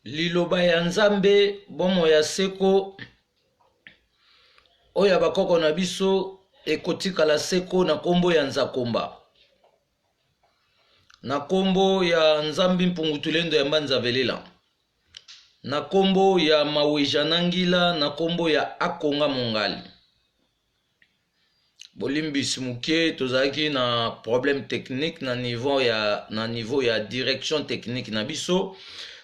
Liloba ya Nzambe, bomoi ya seko oyo ya bakoko na biso ekotikala seko na nkombo ya Nzakomba, na nkombo ya Nzambi Mpungu Tulendo ya Mbanza Velela, na nkombo ya Maweja-Nangila, na nkombo ya Akonga Mongali. Bolimbisi moke, tozalaki na problème technique na niveau ya direction technique na biso.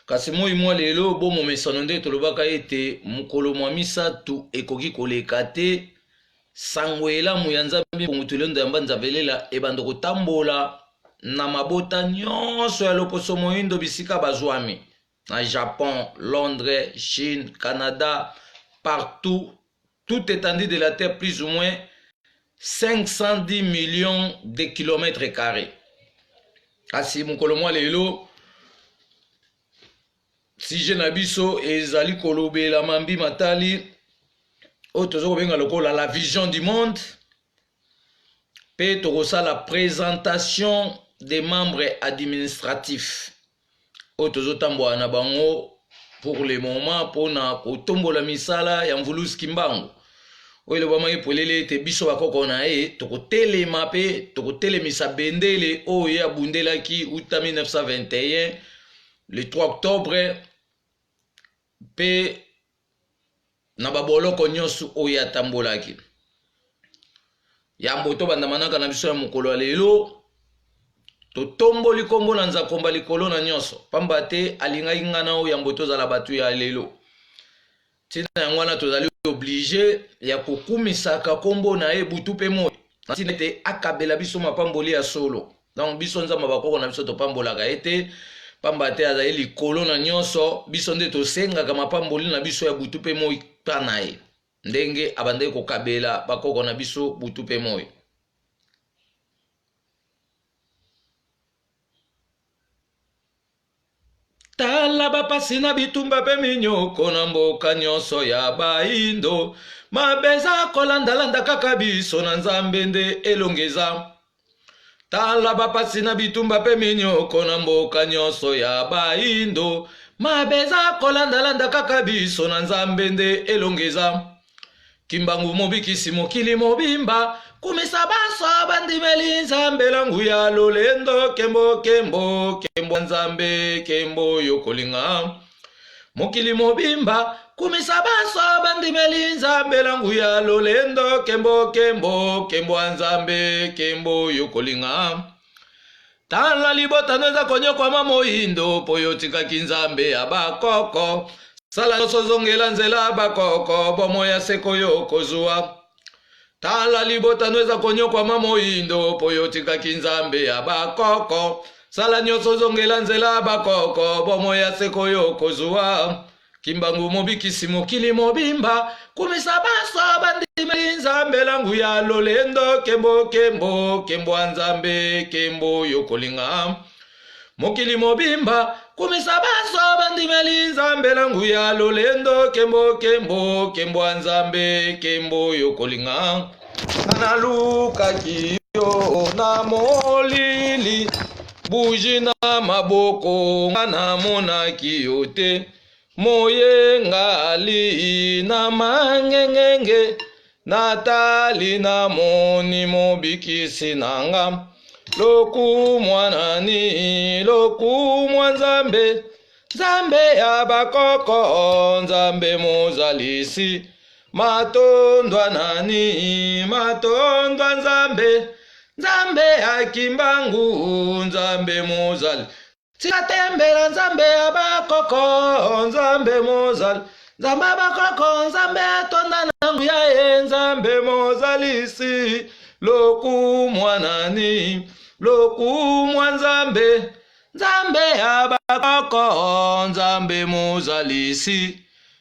Kasi moi mwa lelo, bo momesano nde tolobaka ete mokolo mwa misato ekoki koleka te sango elamu ya Nzambe Mpungu Tulendo ya Mbanza Velela ebanda kotambola na mabota nyonso ya loposo moindo bisika bazwami na Japon, Londres, Chine, Canada, partout, toute étendue de la terre, plus ou moins 510 millions de kilomètres carrés. Kasi mokolo mwa lelo, sujet na biso ezali kolobela mambi matali oyo toza kobenga lokola la vision du monde, mpe tokosala présentation des membres administratifs oyo tozotambola na bango pour le moment mpona kotombola misala ya Mvuluzi Kimbangu, oyo elobamaki polele ete biso bakoko na ye tokotelema mpe tokotelemisa bendele oyo ye abundelaki uta 1921 le 3 octobre, mpe na baboloko nyonso oyo atambolaki. Yambo tobanda manaka na biso ya mokolo ya lelo, totomboli nkombo na Nzakomba likolo na nyonso, pamba te alingaki ngai na oyo yambo tozala bato ya lelo. Ntina yango wana tozali obligé ya kokumisaka nkombo na ye butu mpe moi, na ntina ete akabela biso mapamboli ya solo. Donc biso Nzambe bakoko na biso topambolaka ye te, pamba te azali likolo na nyonso. Biso nde tosengaka mapamboli na biso ya butu mpe moi mpa na ye, ndenge abandaki kokabela bakoko na biso butu mpe moi. Tala bapasi na bitumba mpe minyoko na mboka nyonso ya baindo, mabe eza kolandalanda kaka biso, na Nzambe nde elongi eza. Tala bapasi na bitumba mpe minyoko na mboka nyonso ya baindo, mabe eza kolandalanda kaka biso, na Nzambe nde elongi eza. Kimbangu mobikisi mokili mobimba, kumisa banso bandimeli Nzambe na nguya lolendo. Kembo, kembo, kembo Nzambe, kembo yo kolinga mokili mobimba, kumisa banso bandimeli Nzambe na nguya lolendo. Kembo, kembo, kembo ya Nzambe, kembo yo kolinga. Tala libota no eza konyokwama moyindo, mpo yo otikaki Nzambe ya bakoko. Sala nyonso ozongela nzela ya bakoko, bomoi ya seko yo okozwa. Tala libota no eza konyokwama moyindo, mpo yo otikaki Nzambe ya bakoko. Sala nyonso ozongela nzela ya bakoko, bomoi ya seko yo okozwa. Kimbangu mobikisi mokili mobimba, kumisa banso bandimeli Nzambe na nguya lolendo. Kembo, kembo, kembo ya Nzambe, kembo yo kolinga mokili mobimba, kumisa banso bandimeli Nzambe na nguya lolendo. Kembo, kembo, kembo ya Nzambe, kembo yo kolinga. Nalukaki yo na molili, bougie na maboko, nga namonaki yo te. Moyengali na mangengenge, natali namoni mobikisi na nga. Lokumwa nani, lokumwa Nzambe, Nzambe ya bakoko, Nzambe mozalisi. Matondwa nani, matondwa Nzambe, Nzambe ya Kimbangu, Nzambe mozali. Tika tembela Nzambe ya bakoko, Nzambe mozali, Nzambe ya bakoko, Nzambe atonda na nguya ye, Nzambe mozalisi. Lokumwa nani, lokumwa Nzambe, Nzambe ya bakoko, Nzambe mozalisi.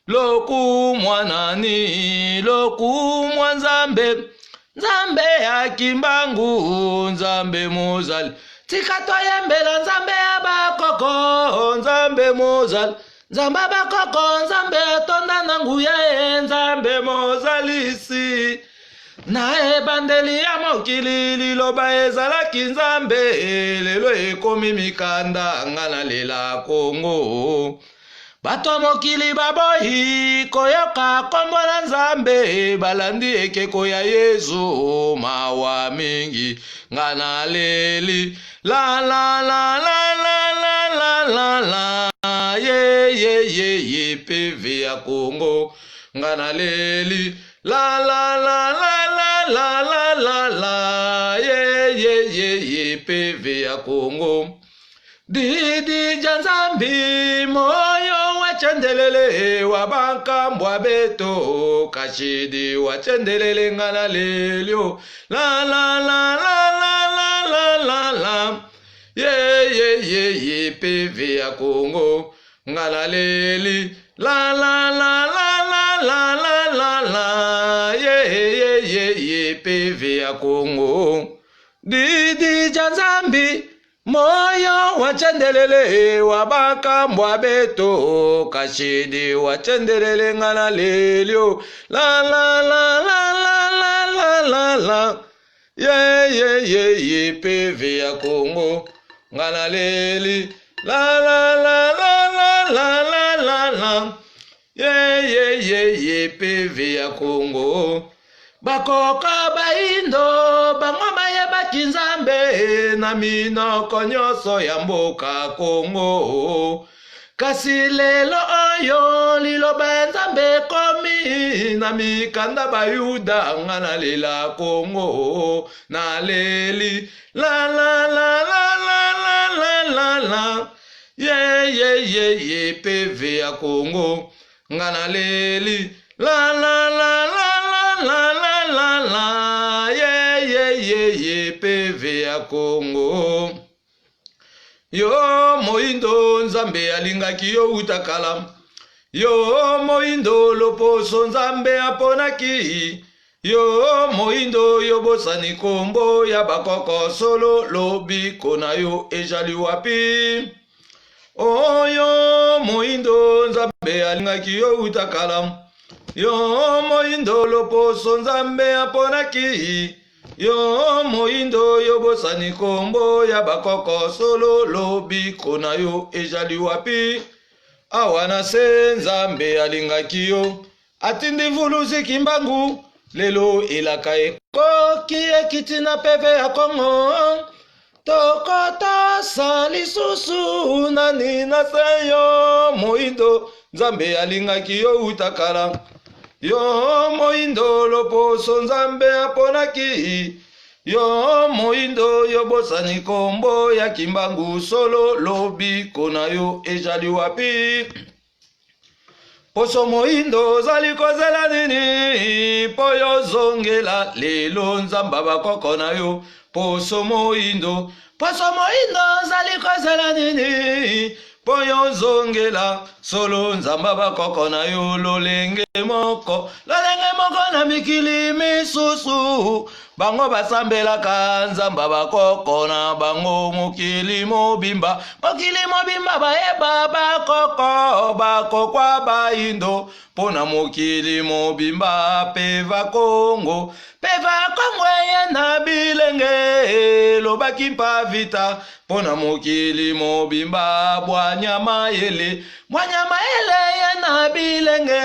Lokumwa nani, lokumwa Nzambe, Nzambe ya Kimbangu, Nzambe mozali. Tika toyembela Nzambe ya bakoko, Nzambe mozali, Nzambe ya bakoko, Nzambe atonda na nguya ye, Nzambe mozalisi. Na ebandeli ya mokili liloba ezalaki Nzambe, lelo ekomi mikanda, nga nalela Kongo. Bato ya mokili baboyi koyoka nkombo na Nzambe, balandi ekeko ya Yezu, mawa mingi nga naleli la la la la la la la la la ye ye ye ye PV ya Congo nga naleli la la la la la la la la la ye ye ye ye PV ya Congo. Didi ja Nzambi moyo wa chendelele wa bankambwa beto kashidi wa chendelele ngana lelio la la la la la la la la la ye ye ye ye PV ya Congo ngana leli la la la la la la la la la ye ye ye ye PV ya Congo Didi ja Nzambi Moyo wa chendelele wa bakambwa beto kashidi wa chendelele ngana lelio la la la la la la la la la ye ye ye ye PV ya Congo ngana leli la la la la la la la la la ye ye ye ye PV ya Congo Bakoka baindo bango bayebaki Nzambe na minoko nyonso ya mboka Kongo. Kasi lelo oyo liloba ya Nzambe ekomi na mikanda Bayuda, nga nalela Kongo, naleli la la la la la la la la la ye ye ye ye PV ya Kongo. Nga naleli la la la la la la la la la ye ye ye ye PV ya Congo. Yo moindo Nzambe alingaki yo uta kala. Yo moindo loposo Nzambe aponaki. Yo moindo yo bosani kombo ya bakoko solo lobiko na yo ejali wapi? Oyo moindo Nzambe alingaki yo uta kala. Yo moindo loposo Nzambe aponaki. Yo moindo yo bosani kombo ya bakoko solo lobiko na yo ejali wapi? Awa na se Nzambe alingaki yo. Atindi mvuluzi Kimbangu lelo elaka ekoki ekiti na peve ya Kongo tokotasa lisusu nani na se yo moindo Nzambe alingaki yo uta kala yo moindo loposo Nzambe aponaki yo moindo yo bosani kombo ya Kimbangu solo lobiko na yo ejali wapi? Poso moindo ozali kozela nini mpo yo zongela lelo nzamba bakoko na yo poso moindo poso moindo ozali kozela nini mpo yo zongela solo nzamba bakoko na yo lolenge moko lolenge moko na mikili misusu Bango basambelaka nzamba bakoko na bango mokili mobimba mokili mobimba bayeba bakoko bakokwa bayindo mpo na mokili mobimba peva Kongo peva Kongo eye na bilenge elobaki mpa vita mpo na mokili mobimba bwanya mayele bwanya mayele eye na bilenge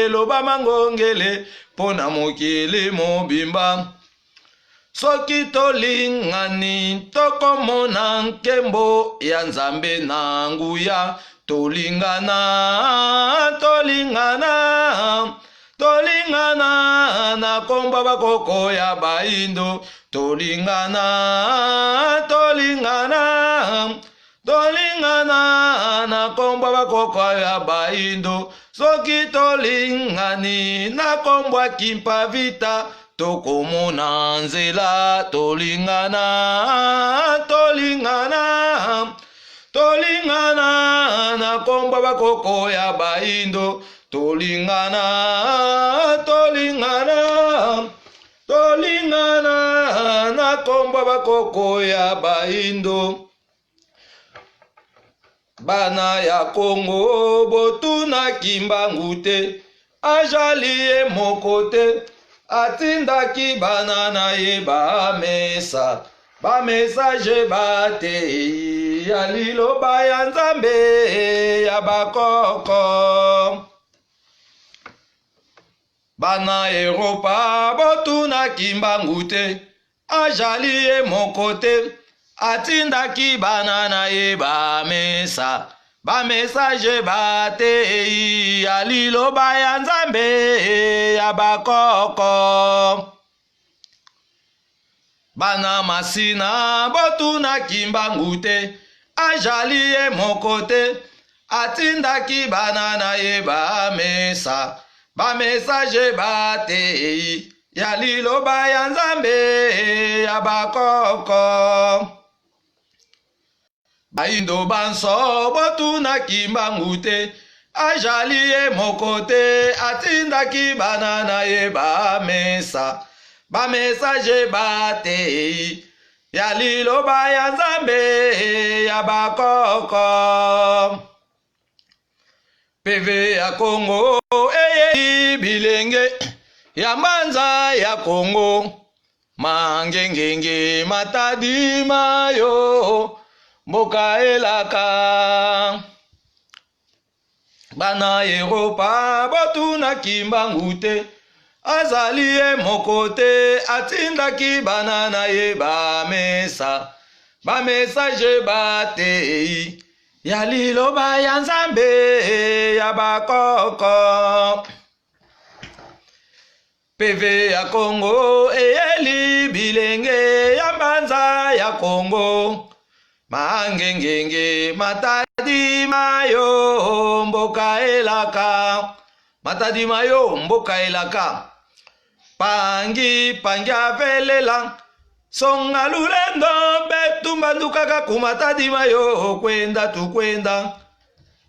eloba mangongele Mpo na mokili mobimba. Soki tolingani, tokomona nkembo ya Nzambe na nguya. Tolingana, tolingana, tolingana na kombo bakoko ya baindo. Tolingana, tolingana. Tolingana na kombo bakoko ya baindo soki tolingani na kombo ya Kimpa Vita tokomona nzela tolingana tolingana tolingana na kombo bakoko ya baindo tolingana tolingana tolingana na kombo bakoko ya baindo. Bana ya Kongo botuna Kimbangu te, ajali ye moko te, atindaki bana na ye bamesa ba message batei. ya liloba ya Nzambe ya bakoko. Bana Eropa botunaki mbangu te, ajali ye moko te, atindaki bana na ye bamesa bamessage batei ya liloba ya Nzambe ya bakoko. Bana Masina botunaki mbangu te, ajali ye moko te, atindaki bana na ye bamesa bamessage batei ya liloba ya Nzambe ya bakoko. Bayindo banso botunaki mbangu te, ajali ye moko te, atindaki bana na ye bamesa bamessage batei ya liloba ya Nzambe ya bakoko. PV ya Kongo eyei bilenge ya mbanza ya Kongo mangengenge matadi mayo mboka elaka bana Eropa botunaki mbangu te azali ye moko te atindaki bana na ye bamesa bamessage batei ya liloba ya Nzambe ya bakoko. PV ya Kongo eyeli bilenge ya mbanza ya Kongo mangengenge matadi mayo mboka elaka matadi mayo mboka elaka Pangi pangi avelela songa lulendo betumba ndukaka kumata dima yo kwenda tukwenda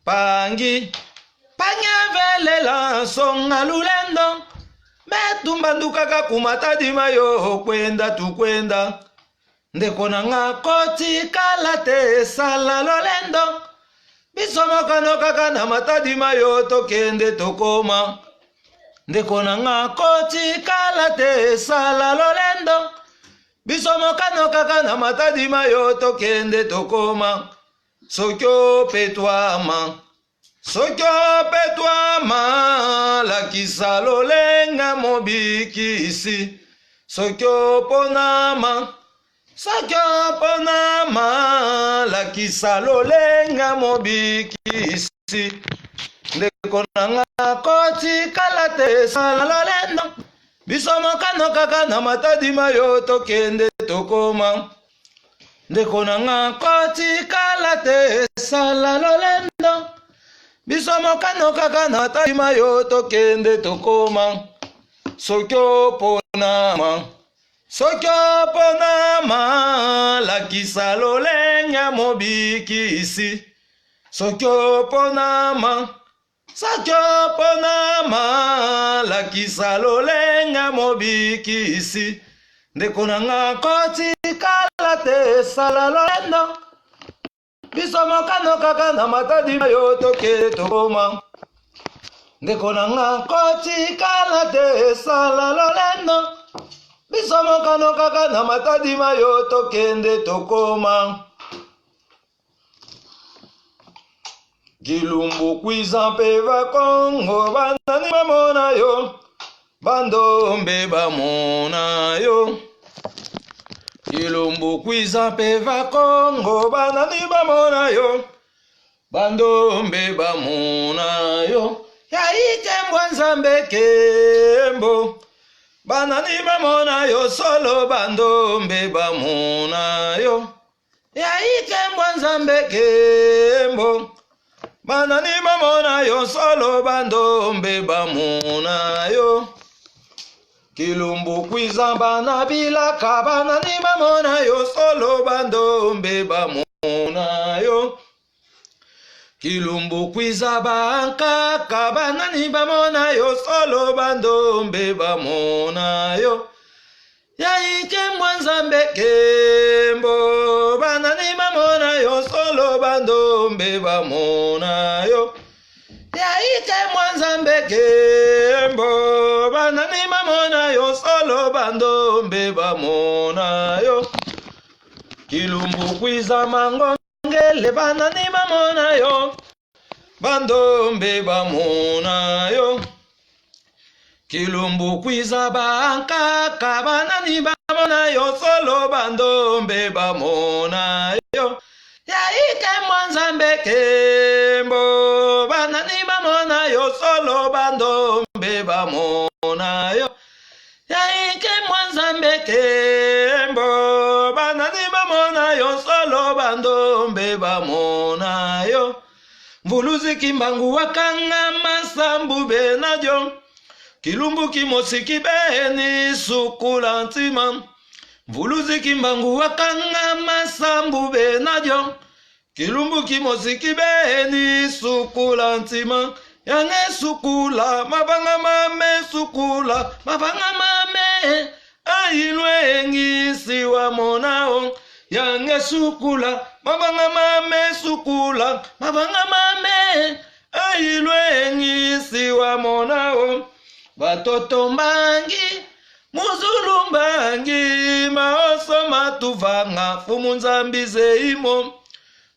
pangi pangi avelela songa lulendo betumba ndukaka kumata dima yo kwenda tukwenda Ndeko na nga kotikala te sala lolendo biso mokano kaka na matadi mayo tokende tokoma ndeko na nga kotikala te sala lolendo biso mokano kaka na matadi mayo tokende tokoma soki opetwama Soki opetwama, lakisa lolenga mobikisi. Soki oponama, soki oponama, lakisa lolenga mobikisi. Ndeko na nga kotikala te, sala lolendo. Biso mokano kaka na matadi mayo tokende tokoma. Ndeko na nga kotikala te sala lolendo biso mokano kaka na taima yo tokende tokoma soki oponama soki oponama lakisa lolenge mobikisi soki oponama Soki oponama, lakisa lolenge mobikisi. Ndeko na nga kotikala te, sala lolendo. Biso mokano kaka na matadi yo toke tokoma. Ndeko na nga kotikala te, sala lolendo. Biso mokano kaka na matadi mayo tokende tokoma. Kilumbu kwiza mpe bakongo banani bamona yo bandombe bamona yo Kilumbu kwiza mpe bakongo banani bamona yo bandombe bamona yo yaikembwa nzambe kembo banani bamona yo solo bandombe bamona yo Yayi kembo nzambe kembo banani bamona yo solo bandombe bamona yo kilumbu kwiza bana bilaka banani bamona yo solo bandombe bamona yo kilumbu kwiza bankaka banani bamona yo solo bandombe bamona yo Yai kembo nzambe kembo banani bamona yo solo bandombe bamona yo Yai kembo nzambe kembo banani bamona yo solo bandombe bamona yo Kilumbu kwiza mango. Lele banani bamona yo, bandombe bamona yo. Kilumbu kwiza bankaka banani bamona yo, solo bandombe bamona yo. Yaike mwa Nzambe kembo, banani bamona yo, solo bandombe bamona yo. Yaike mwa Nzambe kembo, banani bamona yo, solo bandombe bamona yo. Mvuluzi Kimbangu wakanga masambu benadio, kilumbu kimosiki beni sukula ntima. Mvuluzi Kimbangu wakanga masambu benadio, kilumbu kimosiki beni sukula ntima. Yange sukula mabanga mame sukula mabanga mame ayilwe ngisi wa monao. Yange sukula mabanga mame sukula mabanga mame ayilwe ngisi wa monao. Batoto mbangi muzulu mbangi maoso matuvanga fumu nzambi zeimo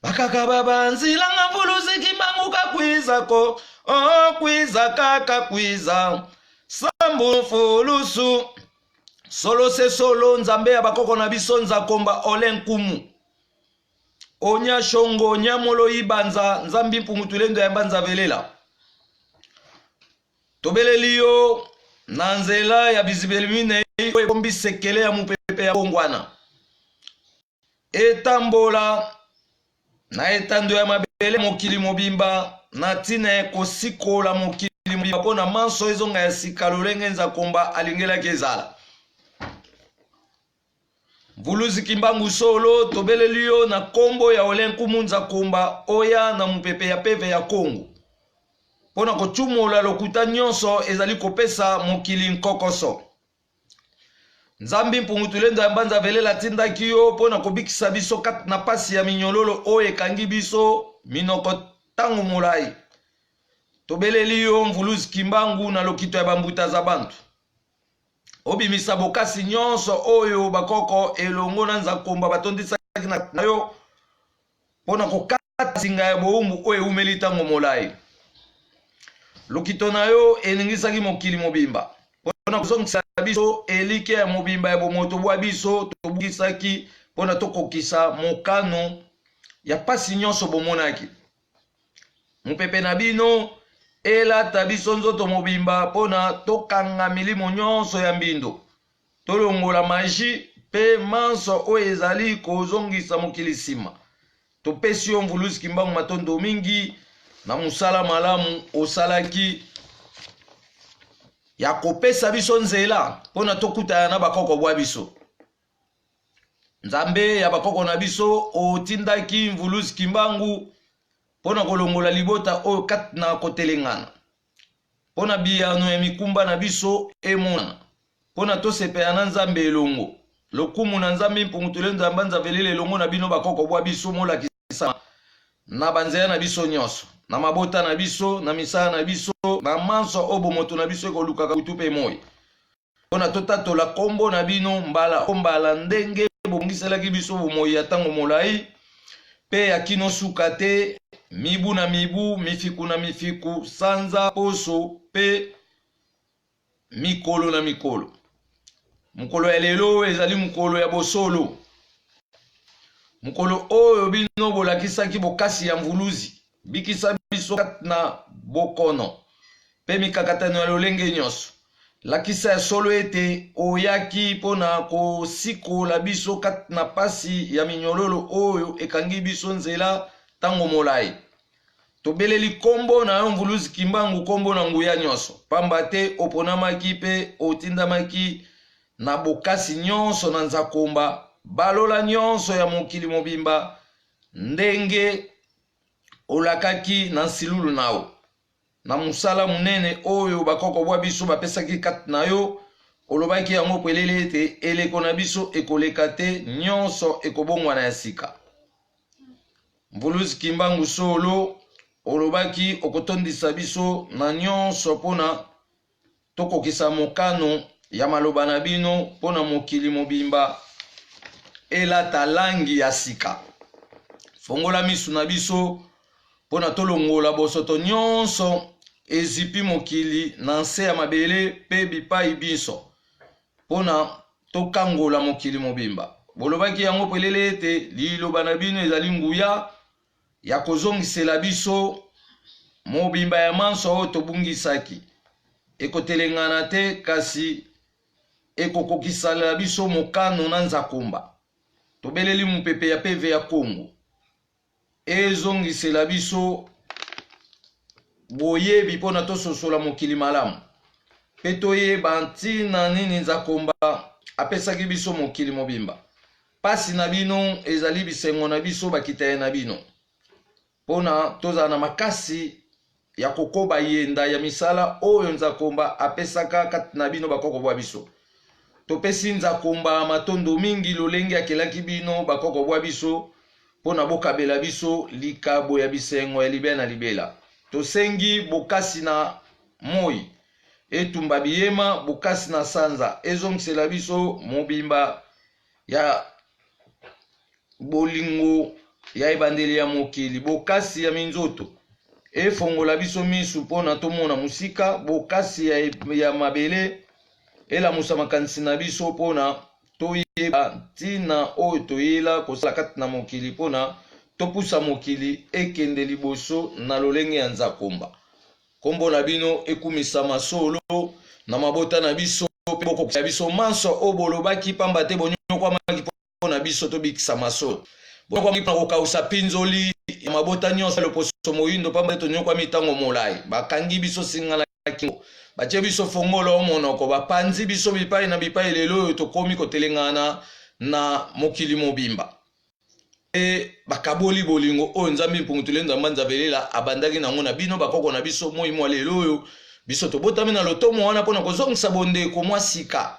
bakaka babanzilanga mvuluzi Kimbangu kakwizako oh kwiza kaka kwiza sambu fulusu solo se solo nzambe ya bakoko na biso nzakomba ole nkumu onya shongo nyamolo ibanza nzambi mpungu tulendo ya mbanza velela tobeleli yo na nzela ya bizibeli minei oyo ebombi sekele ya mopepe ya bongwana etambola na etando ya mabele mokili mobimba na ntina ya kosikola mokili mobimba mpo na manso ezonga ya sika lolenge Nzakomba alingelaki ezala. Mvuluzi Kimbangu solo tobeleli yo na kombo ya Ole Nkumu Nzakomba oya na mopepe ya peve ya Kongo mpo na kotumola lokuta nyonso ezali kopesa mokili nkokoso. Nzambi Mpungu Tulendo ya Mbanza Velela atindaki yo mpo na kobikisa biso kati na pasi ya minyololo oyo ekangi biso minoko ntango molai. Tobeleli yo Mvuluzi Kimbangu na lokito ya bambuta za bantu. Obimisa bokasi nyonso oyo bakoko elongo na Nzakomba batondisaki na yo mpo na kokata singa ya bowumbu oyo ewumeli ntango molai. Lokito na yo eningisaki mokili mobimba mpo na kozongisa biso elikya ya mobimba ya bomoto bwa biso tobungisaki mpo na tokokisa mokano ya mpasi nyonso bomonaki. Mopepe na bino elata biso nzoto mobimba mpo na tokanga milimo nyonso ya mbindo, tolongola maji mpe manso oyo ezali kozongisa mokili nsima. Topesi yo Mvuluzi Kimbangu matondo mingi na mosala malamu osalaki ya kopesa biso nzela mpo na tokutana na bakoko bwa biso. Nzambe ya bakoko na biso otindaki Mvuluzi Kimbangu mpo na kolongola libota oyo kati na kotelengana, mpo na biyano ya mikumba na biso emonana, mpo na tosepela na Nzambe elongo. Lokumu na Nzambe mpungu tule Nzambe nzavelele elongo na bino bakoko bwa biso molakisama na banzela na biso nyonso, na mabota na biso, na misala na biso, na manso oyo bomoto na biso ekolukaka butu mpe moi, mpo na totatola nkombo na bino mbala o mbala ndenge bobongiselaki biso bomoi ya ntango molai mpe ya kino suka te, mibu na mibu, mifiku na mifiku, sanza, poso mpe mikolo na mikolo. Mokolo ya lelo ezali mokolo ya bosolo, mokolo oyo bino bolakisaki bokasi ya mvuluzi. Bikisa biso kati na bokono mpe mikakatano ya lolenge nyonso. Lakisa ya solo ete oyaki mpo na kosikola biso kati na pasi ya minyololo oyo ekangi biso nzela ntango molai. Tobeleli nkombo na yo Mvuluzi Kimbangu, nkombo na nguya nyonso, pamba te oponamaki mpe otindamaki na bokasi nyonso na Nzakomba, balola nyonso ya mokili mobimba, ndenge olakaki na nsilulu na yo, na mosala monene oyo bakoko bwa biso bapesaki kati na yo, olobaki yango polele ete eleko na biso ekoleka te, nyonso ekobongwana ya sika. Mvuluzi Kimbangu solo olobaki okotondisa biso na nyonso mpo na tokokisa mokano ya maloba na bino mpo na mokili mobimba elata langi ya sika. Fongola misu na biso mpo na tolongola bosoto nyonso ezipi mokili na nse ya mabele mpe bipai binso, mpo na tokangola mokili mobimba. Bolobaki yango polele ete liloba na bino ezali nguya ya kozongisela biso mobimba ya manso oyo tobungisaki. Ekotelengana te, kasi ekokokisala biso mokano na nzakomba. Tobeleli mopepe ya peve ya Kongo ezongisela biso boyebi mpo na tososola mokili malamu mpe toyeba ntina nini Nzakomba apesaki biso mokili mobimba. Pasi na bino ezali bisengo na biso bakitaye na bino, mpo na tozala na makasi ya kokoba yenda ya misala oyo Nzakomba apesaka kati na bino bakoko bwa biso. Topesi Nzakomba matondo mingi lolenge akelaki bino bakoko bwa biso mpo na bokabela biso likabo ya bisengo ya libela na libela. Tosengi bokasi na moi etumba biyema, bokasi na sanza ezongisela biso mobimba ya bolingo ya ebandeli ya mokili, bokasi ya minzoto efongola biso misu mpo na tomona mosika, bokasi ya, ya mabele elamusa makanisi na biso mpo na toyeba ntina oyo toyela kosala kati na mokili mpo na topusa mokili ekende liboso na lolenge ya nzakomba. Kombo na bino ekumisama solo na mabota na biso, mpe bokokisa biso manso oyo bolobaki, pamba te bonyokwamaki mpo na biso tobikisama solo. Bonyokwamaki mpo na kokausa pinzoli ya mabota nyonso ya loposo moyindo, pamba te tonyokwami ntango molai. Bakangi biso singa na kingo, batie biso fongolo o monoko, bapanzi biso bipai na bipai. Lelo oyo tokomi kotelengana na mokili mobimba. Mpe bakaboli bolingo oyo Nzambe Mpungu Tulendo Mbanza Belela abandaki nango na bino bakoko na biso moi mwa lelo oyo biso tobotami na lotomo wana mpo na kozongisa bondeko mwa sika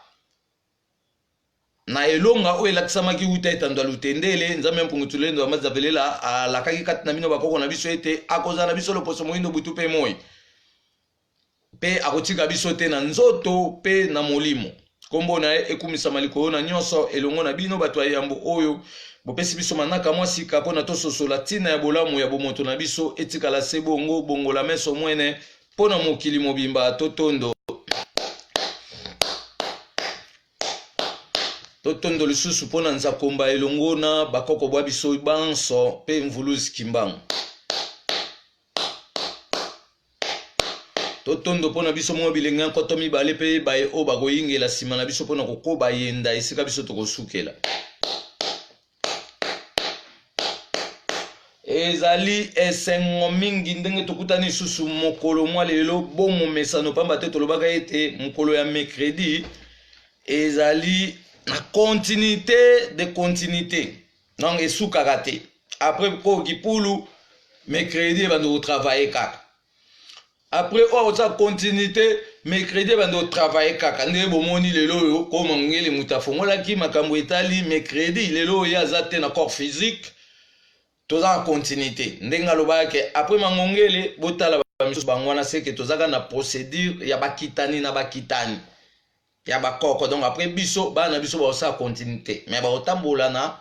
na elonga oyo elakisamaki uta etando ya lutendele. Nzambe Mpungu Tulendo Mbanza Belela alakaki kati na bino bakoko na biso ete akozala na biso loposo moindo butu mpe moi, mpe akotika biso te na nzoto mpe na molimo. Nkombo na ye ekumisama likolo na nyonso elongo na bino bato ya yambo oyo bopesi biso manaka mwa sika mpo na tososola ntina ya bolamu ya bomoto na biso etikala se bongo bongola meso mwene mpo na mokili mobimba. Totondo totondo lisusu mpo na Nzakomba elongo na bakoko bwa biso banso mpe Mvuluzi Kimbangu. Totondo mpo na biso moko bilenge ya 2000 mpe baye oyo bakoyingela nsima na biso mpo na kokoba yenda esika biso tokosukela. Ezali esengo mingi ndenge tokutani lisusu mokolo mwa lelo bo momesano, pamba te tolobaka ete mokolo ya mercredi ezali na continuité de continuité, donc esukaka te. Après koki pulu mercredi ebandi kotravaille kaka, après oyo oza continuité mercredi ebandi kotravaille kaka. Ndenge bomoni lelo oyo koma ngeli moto afongolaki makambo etali mercredi, lelo oyo ye aza te na corps physique, toza na continuité. Ndenge alobaka ke après mangongele botala bamisusu bango wana, seke tozaka na procédure ya bakitani na bakitani ya bakoko. Donc après biso bana na biso bakosala continuité, mais bakotambola na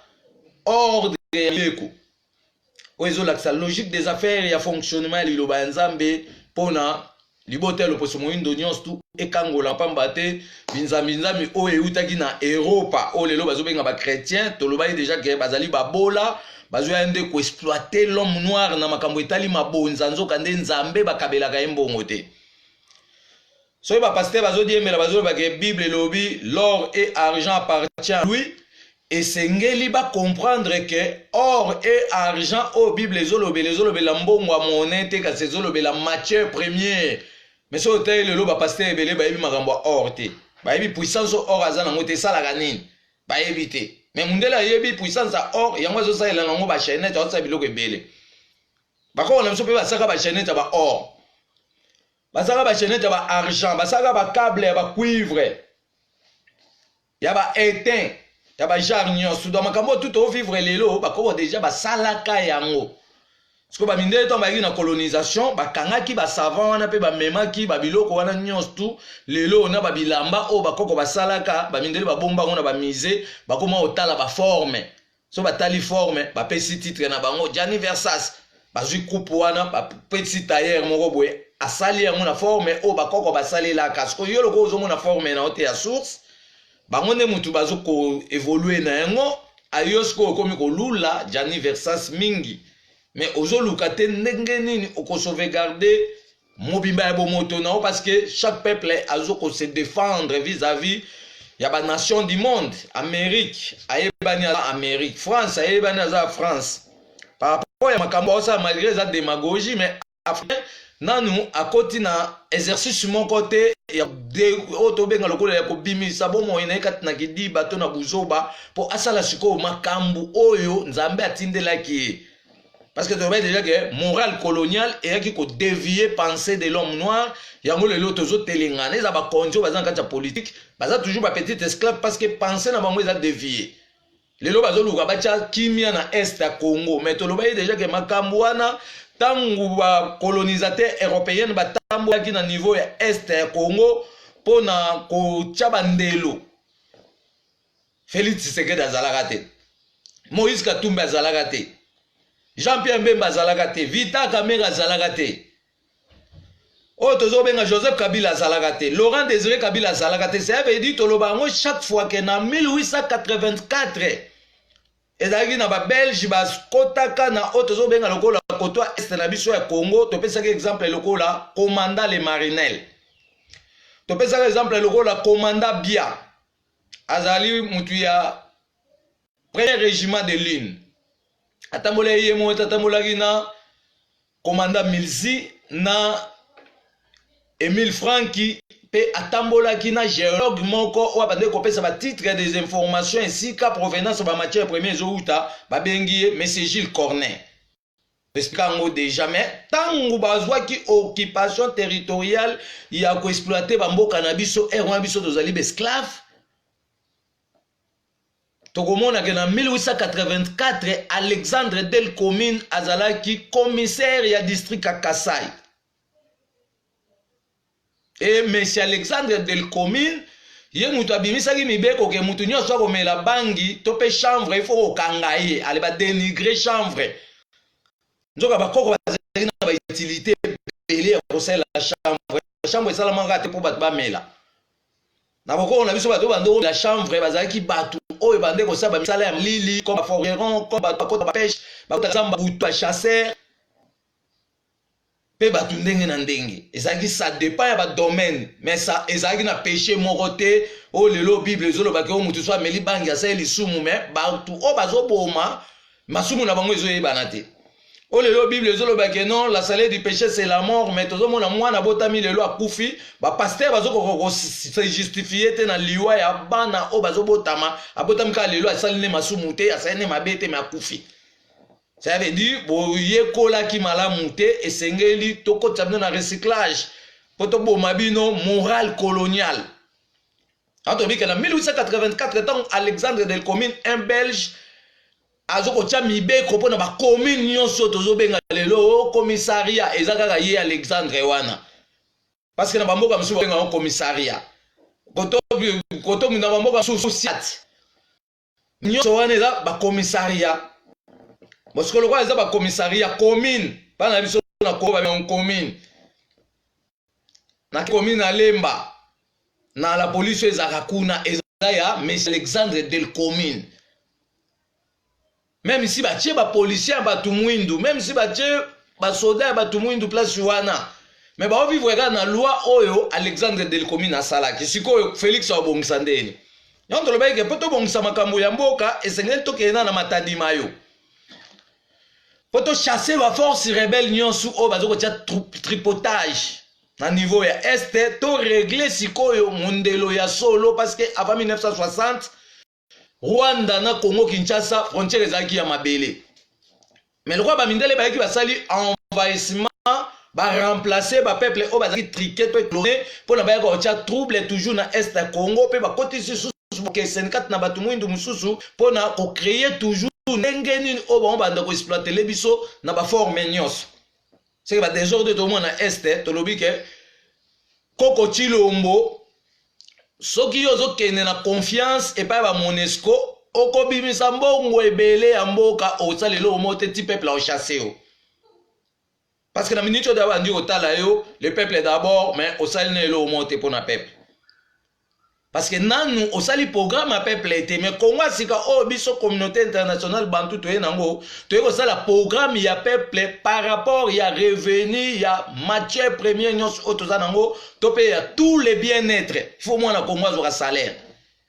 ordre ya mibeko oyo ezolakisa logique des affaires ya fonctionnement ya liloba ya Nzambe mpona libota ya loposo moyindo nyonso tu ekangola, pamba te binzambi-nzambi oyo eutaki na Eropa oyo lelo bazobenga bachrétien, tolobaki deja ke bazali babola, bazoya nde koexploite l'homme noir na makambo etali mabonza, nzoka nde Nzambe bakabelaka ye mbongo te. Soki bapasteur bazodiembela, bazoloba ke Bible elobi l'or et argent appartient à lui, esengeli bacomprendre ke or et argent oyo Bible ezolobela, ezolobela mbongo ya monnaie te, kasi ezolobela matière première. Mais soki otali lelo bapasteur ebele bayebi makambo ya or te, bayebi puissance oyo or aza nango te, esalaka nini bayebi te. Mais mundele ayebi puissance ya or, yango azosalela nango bachainete, azosala biloko ebele. Bakoko na biso mpe basalaka bachainete ya ba or, basalaka bachainete ya ba argent, basalaka bacable ya bacuivre, ya ba étain, ya bagenre nyonso. Donc makambo oyo tu tovivre lelo, bakoko deja basalaka yango. Sikoyo bamindele ntango bayaki na colonisation, bakangaki basavant wana mpe bamemaki babiloko wana nyonso tu. Lelo na babilamba oyo bakoko basalaka, bamindele babomba yango na bamusée, bakoma kotala baforme. So batali forme, bapesi titre na bango Gianni Versace. Bazwi coupe wana, bapesi tailleur moko boye, asali yango na forme oyo bakoko basalelaka. Sikoyo yo lokola ozomona forme na yo te ya source, bango nde motu bazo koévoluer na yango. Ayo sikoyo okomi kolula Gianni Versace mingi, mais ozoluka te ndenge nini okosauvegarder mobimba ya bomoto na yo, parce que chaque peuple azo kose défendre vis-à-vis ya banation du monde. Amérique ayebani aza Amérique, France ayebani aza France par rapport ya makambo aosala, malgré eza démagogie. Mais Africain nanu akoti na exercice moko te ya oyo tobenga lokola ya kobimisa bomoi na ye kati na kidiba to na buzoba, mpo asala sikoyo makambo oyo Nzambe atindelaki ye, parce que tolobai déjà que morale coloniale eyaki kodévier pensée de l'homme noir. Yango lelo tozotelengana, eza bakonzi oyo baza na kati ya politique, baza toujours bapetit esclave, parce que pensée na bango eza dévié. Lelo bazoluka batya kimia na Est ya Congo, mais tolobaki déjà que makambo wana, ntango bacolonisateur européenne batambolaki na niveau ya Est ya Congo mpona kotya bandelo, Félix Tshisekedi azalaka te, Moïse Katumbi azalaka te, Jean Pierre Bemba azalaka te, Vital Kamerhe azalaka te, oyo tozobenga Joseph Kabila azalaka te, Laurent Désiré Kabila azalaka te. Ça veut dire, toloba yango chaque fois que na 1884 ezalaki na Babelge bakotaka na oyo tozobenga lokola côté Est na biso ya Congo. Topesaki exemple lokola commandant Le Marinel, topesaki exemple lokola commandant Bia, azali mutu ya premier régiment de ligne. Atambolaki ye moko te, atambolaki na commandant Milzi na Emile Franki, mpe atambolaki na géologue moko oyo abandaki kopesa batitre des informations esika provenance bamatière première ezowuta, babengi ye monsieur Gilles Cornet. Expliquer yango déjà. Mais ntango bazwaki occupation territoriale ya koexploiter bamboka na biso, ere wana biso tozali baesclave. Tokomona que na 1884, Alexandre Delcommune azalaki commissaire ya district ya Kasai. E monsieur Alexandre Delcommune, ye moto abimisaki mibeko que motu nyonso akomela bangi to mpe chanvre, il faut kokanga ye. Ale badénigrer chanvre, nzoka bakoko bazalaki na bautilité ebele ya kosalela chanvre. Chanvre esalamaka te mpo bato bamela. Na bokoko na biso, bato bande komela chanvre bazalaki bato oyo bande kosala bamisala ya malili, comme baforgeron, comme bato bakota bapêche, bakota zamba butu, bachasseur, mpe bato ndenge na ndenge. Ezalaki, ça dépend ya badomaine, mais ça ezalaki na péché moko te oyo lelo Bible ezolobaki oyo motu so ameli bangi asali lisumu. Mais bato oyo bazoboma, masumu na bango ezoyebana te. Oyo lelo Bible ezolobaki non, la salaire du péché, c'est la mort, mais tozomona mwana abotami lelo akufi, bapasteur bazokoka kose justifier te na liwa ya bana oyo bazobotama. Abotami kaka lelo, asali ne masumu te, asali ne mabe te, mais akufi. Ça veut dire boyekolaki malamu te. Esengeli tokotisa bino na recyclage mpo toboma bino morale coloniale. Atobike na 1884, ntango Alexandre Delcommune, un Belge, azokotia mibeko mpona bacommune nyonso tozobenga lelo commissariat, eza kaka ye Alexandre wana, parce que na bamboka mosusu babenga yango commissariat, koto na bamboka mosusu siat. Nyonso wana eza bacommissariat. Bosiko lokola eza bacommissariat, commune, bana na biso na Kongo babenga commune, na commune na Lemba na la police oyo ezalaka kuna eza ya monsieur Alexandre Delcommune. Même si batie bapolicier ya bato mwindu, même si batie basoda ya bato mwindu place wana, mais baovivre kaka na loi oyo Alexandre Delcommune asalaki. Sikoyo Félix abongisa ndeni yango? Tolobaki que mpo tobongisa makambo ya mboka, esengeli tokende na Matadi Mayo mpo tochasser baforce rebelle nyonso oyo baza kotia tripotage na niveau ya Est. Torégler sikoyo mondelo ya solo, parce que avant 1960, Rwanda na Congo Kinshasa, frontière ezalaki ya mabele. Mais lokola bamindele bayaki, basali envahissement, baremplacer bapeuple oyo bazalaki triqué to cloné, mpona bayaka kotia trouble toujours na Est ya Congo, mpe bakotisi susu bokeseni kati na bato mwindu mosusu mpona kocréer toujours ndenge nini oyo bango banda koexploiter biso na baforme nyonso. Seke badésordre tomona na Est, tolobi que koko Tshilombo, soki yo ozokende na confiance epai ya baMONUSCO. Okobimisa mbongo ebele ya mboka, osala eloko moko te, ti peuple aochasse yo. Parce que na minute oyo bandi kotala yo, le peuple d'abord, mais osali na eloko moko te mpona peuple. Parce que nanu osali programme ya peuple te. Mais Congo ya sika oyo, biso communauté internationale bantu toye nango, toye kosala programme ya peuple par rapport ya revenu ya matière première nyonso oyo toza nango, to mpe ya tous les bien-être. Faut mwana Congo azwaka salaire,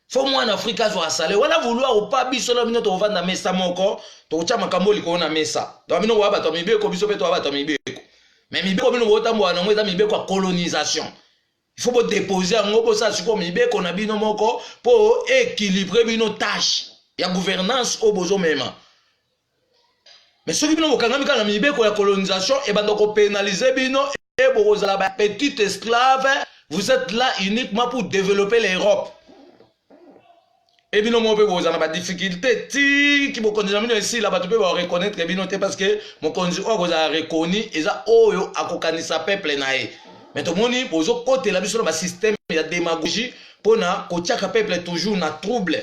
faut mwana Afrika azwaka salaire wana. Vouloir ou pas, biso na bino tokovanda mesa moko, tokotya makambo likolo na mesa. Donc bino koya bato ya mibeko, biso mpe toya bato ya mibeko. Mais mibeko bino botambola nango eza mibeko ya colonisation. Il faut bodépose yango, bosala sikoyo mibeko na bino moko mpo équilibre bino tâche ya gouvernance oyo bozomema. Mais soki bino bokangami kaka na mibeko ya colonisation, ebanda kopénaliser bino e bokozala bapetit esclave. Vous êtes là uniquement pour développer l'Europe e bino moko mpe bokozala na badifficulté tiki bokonzi na bino esila. Bato mpe bareconnaître bino te, parce que mokonzi oyo akozala reconnu eza oyo akokanisa peuple na ye. Mais tomoni bozokotela biso na basystème ya démagogie mpona kotiaka peuple toujours na trouble.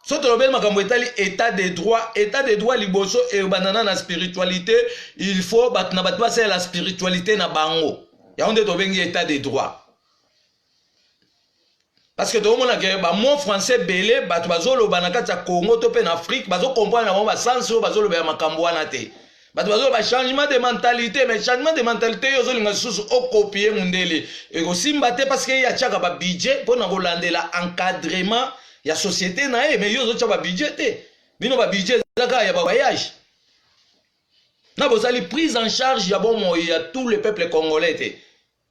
So tolobeli makambo etali état de droit. État de droit liboso ebandana na spiritualité. Il faut bato na bato basalela spiritualité na bango. Yango nde tobengi état de droit, parce que tokomona ke bamot français ebele bato bazoloba na kati ya Congo to mpe na Afrique, bazokomprendre na bango basansi oyo bazolobela makambo wana te. Bato bazoloba changement de mentalité, mais changement de mentalité oyo ozolinga lisusu okopie mundele, ekosimba te, parce que ye atiaka babudget mpona kolandela encadrement ya société na ye. Mais yo ozotya babudget te. Bino babudget eza kaka ya bavoyage na bozali prise en charge ya bomoi ya tout le peuple congolais te,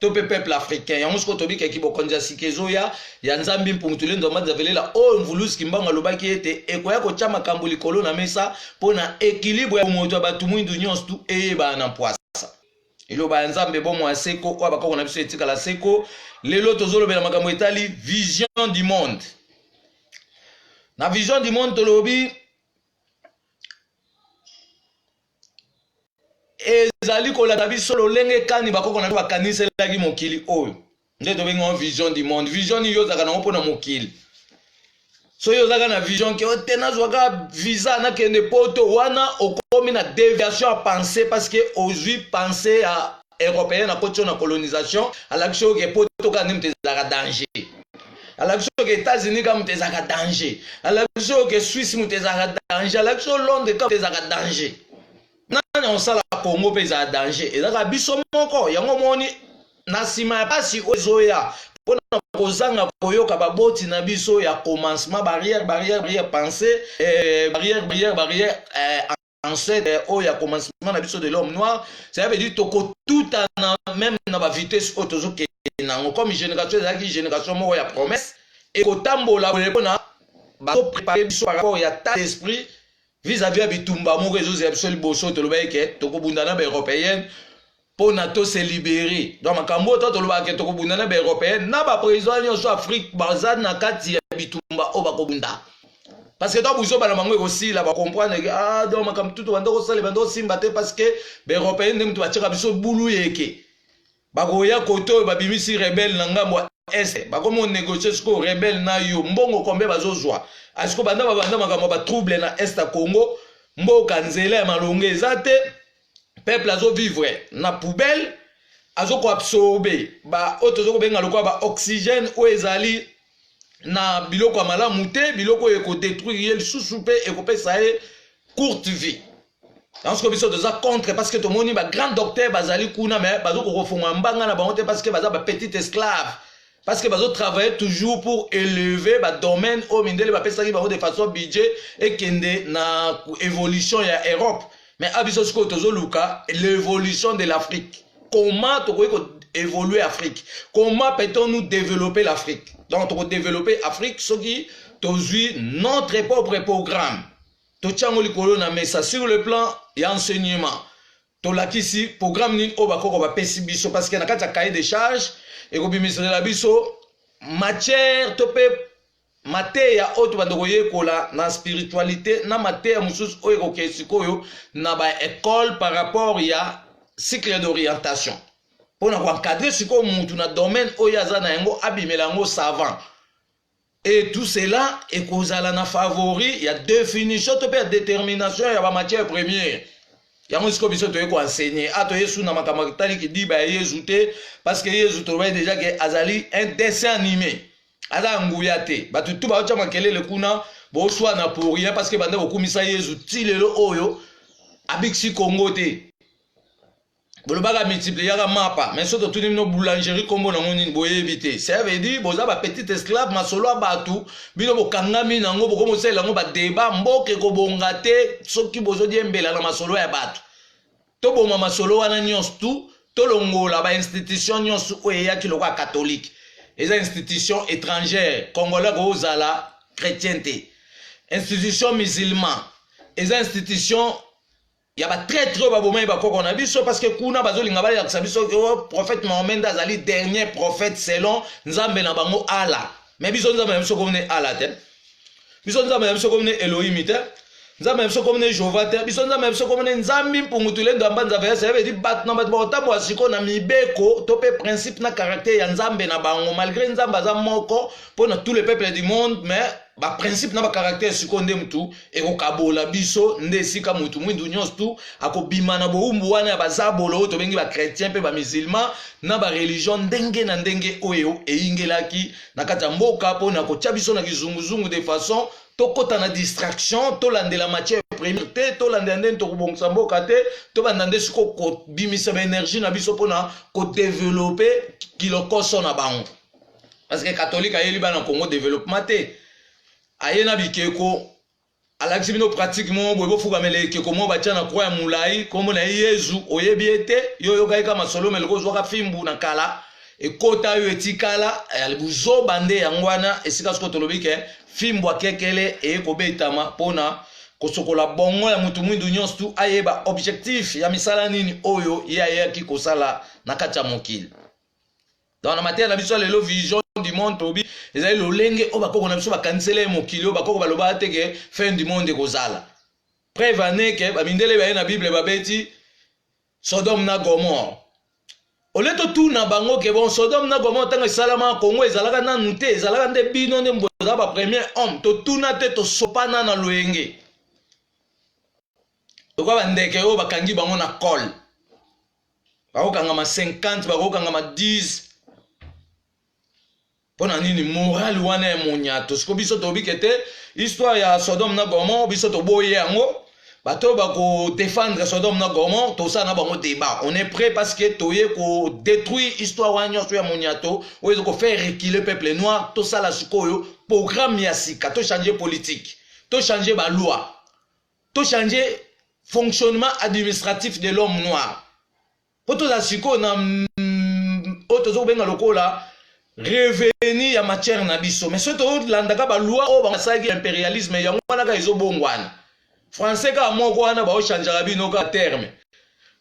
to mpe peuple africain. Yango sikoyo tobikaki bokonzi ya sika ezoya ya Nzambi Mpungu Tulendo Nzavelela, oyo Mvuluzi Kimbangu alobaki ete ekoya kotya makambo likolo na mesa mpona équilibre ya moto ya bato mwindu nyonso tu eyebana na mpwasa. Eloba ya Nzambe, bomoi ya seko oyo bakoko na biso etikala seko. Lelo tozolobela makambo etali vision du monde. Na vision du monde, tolobi ezali kolanda biso lolenge kani bakoko na biso bakaniselaki mokili oyo, nde tobengi yango vision du monde. Vision nini yo ozalaka nango mpona mokili? Soki ozalaka na vision ke te nazwaka visa nakende Poto, wana okomi na déviation ya pensée, parce que ozwi pensée ya européen na koti oyo na colonisation. Alakisi oyo ke Poto kaka nde moto ezalaka danger, alakisi oyo ke États-Unis kaka moto ezalaka danger, alakisi oyo ke Suisse moto ezalaka danger, alakisi oyo Londres kaka moto ezalaka danger. Nani osala Congo mpe ezala danger? Ezalaka biso moko. Yango moni na nsima ya mpasi oyo ezoya mpona kozanga koyoka baboti na biso ya commencement, barrière, barrière, barrière pensée, barrière, barrière, barrière, ancêtre oyo ya commencement na biso de l'homme noir. Ça veut dire tokotutana même na bavitesse oyo tozokende nango. Comme génération ezalaki génération moko ya promesse, ekotambola boye mpona bazoprépare biso par rapport ya tas d'esprit vis-à-vis ya bitumba moko ezozela biso liboso. Tolobaki ke tokobunda na baeuropéenne mpona tose libérer. Donc makambo oyo to tolobaka ke tokobunda na baeuropéenne na baprésident nyonso Afrique baza na kati ya bitumba oyo bakobunda, parce que to buzoba na bango ekosila, bacomprendre ke ah, donc makambo tutu banda kosala banda kosimba te, parce que baeuropéenne nde moto batiaka biso bulu yeke. Bakoya kote oyo babimisi rebelle na ngambo ya Est, bakomi onégocie sikoyo rebelle na yo mbongo kombe bazozwa. Asiko banda babanda makambo ya batrouble na Est ya Congo, mboka nzela ya malongo eza te, peuple azovivre na poubelle, azokoabsorbe oyo tozokobenga lokola baoxygène oyo ezali na biloko ya malamu te, biloko oyo ekodétruire ye lisusu mpe ekopesa ye courte vie. Yango sikoyo biso toza contre, parce que tomoni bagrand docteur bazali kuna, mais bazokokofongola mbanga na bango te, parce que baza bapetit esclave, parce que bazotravailler toujours pour élever badomaine oyo mindele bapesaki bango de façon budget ekende na évolution ya Europe. Mais a biso sikoyo tozoluka l'évolution de l'Afrique. Comment tokoki koévoluer Afrique? Comment peut-on nous développer l'Afrique? Donc tokodévelopper Afrique soki tozwi notre propre programme, totia yango likolo na mesa. Sur le plan ya enseignement, tolakisi programme nini oyo bakoko bapesi biso, parce que na kati ya cahier de charge ekobimisela biso matière to mpe mateya oyo tobanda koyekola na spiritualité, na mateya mosusu oyo ekokee sikoyo na baekole par rapport ya cycle d'orientation, mpona koencadre sikoyo mutu na domaine oyo aza na yango, abimela yango savant. Et tout cela ekozala na favori ya definition to mpe ya determination ya ba matière première. Yango sikoyo biso toye koenseigner a toye su na makambo etali kidiba ya Yezu te, parce que Yezu tolobaki déjà ke azali un dessin animé, aza ya nguya te. Bato tu baotya makelele kuna, boswana pour rien, parce que banda bokumisa Yezu ti lelo oyo abikisi Kongo te. Bolobaka multipliaka mapa, mais soki totuni bino boulangerie nkombo nango nini, boyebi te. Ça veut dire boza bapetit esclave. Masolo ya bato bino bokangami nango, bokomosalela yango badeba. Mboka ekobonga te soki bozodiembela na masolo ya bato. Toboma masolo wana nyonso tu, tolongola bainstitution nyonso oyo eyaki lokola catholique. Eza institution étrangère, Congolais kozala chrétien te. Institution musulman eza institution ya batraître oyo babomai bakoko na biso, parce que kuna bazolinga balakisa biso prophète Mahomet nde azali dernier prophète selon Nzambe na bango Allah. Mais biso Nzambe na biso komone Allah te, biso Nzambe na biso komone Elohimi te, Nzambe na biso komone Jehova te, biso Nzambe na biso komone Nzambi mpungu tulendo amba Nzambe ya ça veut dire bato na bato bakotambola sikoyo na mibeko to mpe principe na caractère ya Nzambe na bango. Malgré Nzambe aza moko mpona tout le peuple du monde, mais baprincipe na bacaractère sikoyo nde mutu ekokabola biso. Nde esika mutu mwindu nyonso tu akobima na bowumbu wana ya bazabolo oyo tobengi bachrétien mpe bamusulman na bareligion ndenge na ndenge oyo eyingelaki na kati ya mboka mpona kotia biso na kizunguzungu, de façon tokɔta na distraction, tolandela matière première te, tolandela ndenge tokobongisa mboka te. Tobanda nde sikoyo kobimisa baénergie na biso mpona kodévelopper kilokoso na bango, parce que catholique ayeli bana Congo développement te. Aye na bikeko, alakisi bino pratique moko boye, bofukamela ekeko moko batia na croix ya molai, nkombo na ye Yezu. Oyebi ye te, yo oyokaki ka masolo meloko, ozwaka fimbu na kala, ekota oyo etikala buzoba. Nde yango wana esika sikoyo tolobi ke fimbu akekele eye kobetama mpona kosokola bongo ya mutu mwindu nyonso tu, ayeba objectif ya misala nini oyo ye ayaki kosala na kati ya mokili. Donc na mateya na biso ya lelo, vision du monde, tobi ezali lolenge oyo bakoko na biso bakanisela ye mokili. Oyo bakoko balobaka te ke fin du monde ekozala. Preuve ane ke bamindele baye na Bible, babeti Sodome na Gomore. Ole totuna bango ke bon, Sodome na Gomore ntango esalama, Kongo ezalaka nanu te, ezalaka nde bino nde bozala bapremier homme. Totuna te, tosopana na loyenge lokola bandeke oyo bakangi bango na colle, bakokangama 50, bakokangama 10. Mpo na nini morale wana ya monyato? Siko biso tobike te histoire ya Sodome na Gomore, biso toboyi yango. Bato oyo bakodéfendre Sodome na Gomore, tosala na bango débat, on est prêt, parce que toye kodétruire histoire wana nyonso ya moniato oyo eza kofaire reculer peuple noir. Tosala sikoyo programme ya sika, tochange politique, tochange baloi, tochange fonctionnement administratif de l'homme noir, mpo tozala sikoyo na oyo toza kobenga lokola revenu ya matière na biso. Mais soki tolandaka baloi oyo basalaki impérialisme, yango wana kaka ezobongwana. Français kaka moko wana, baochangeaka bino kaka terme,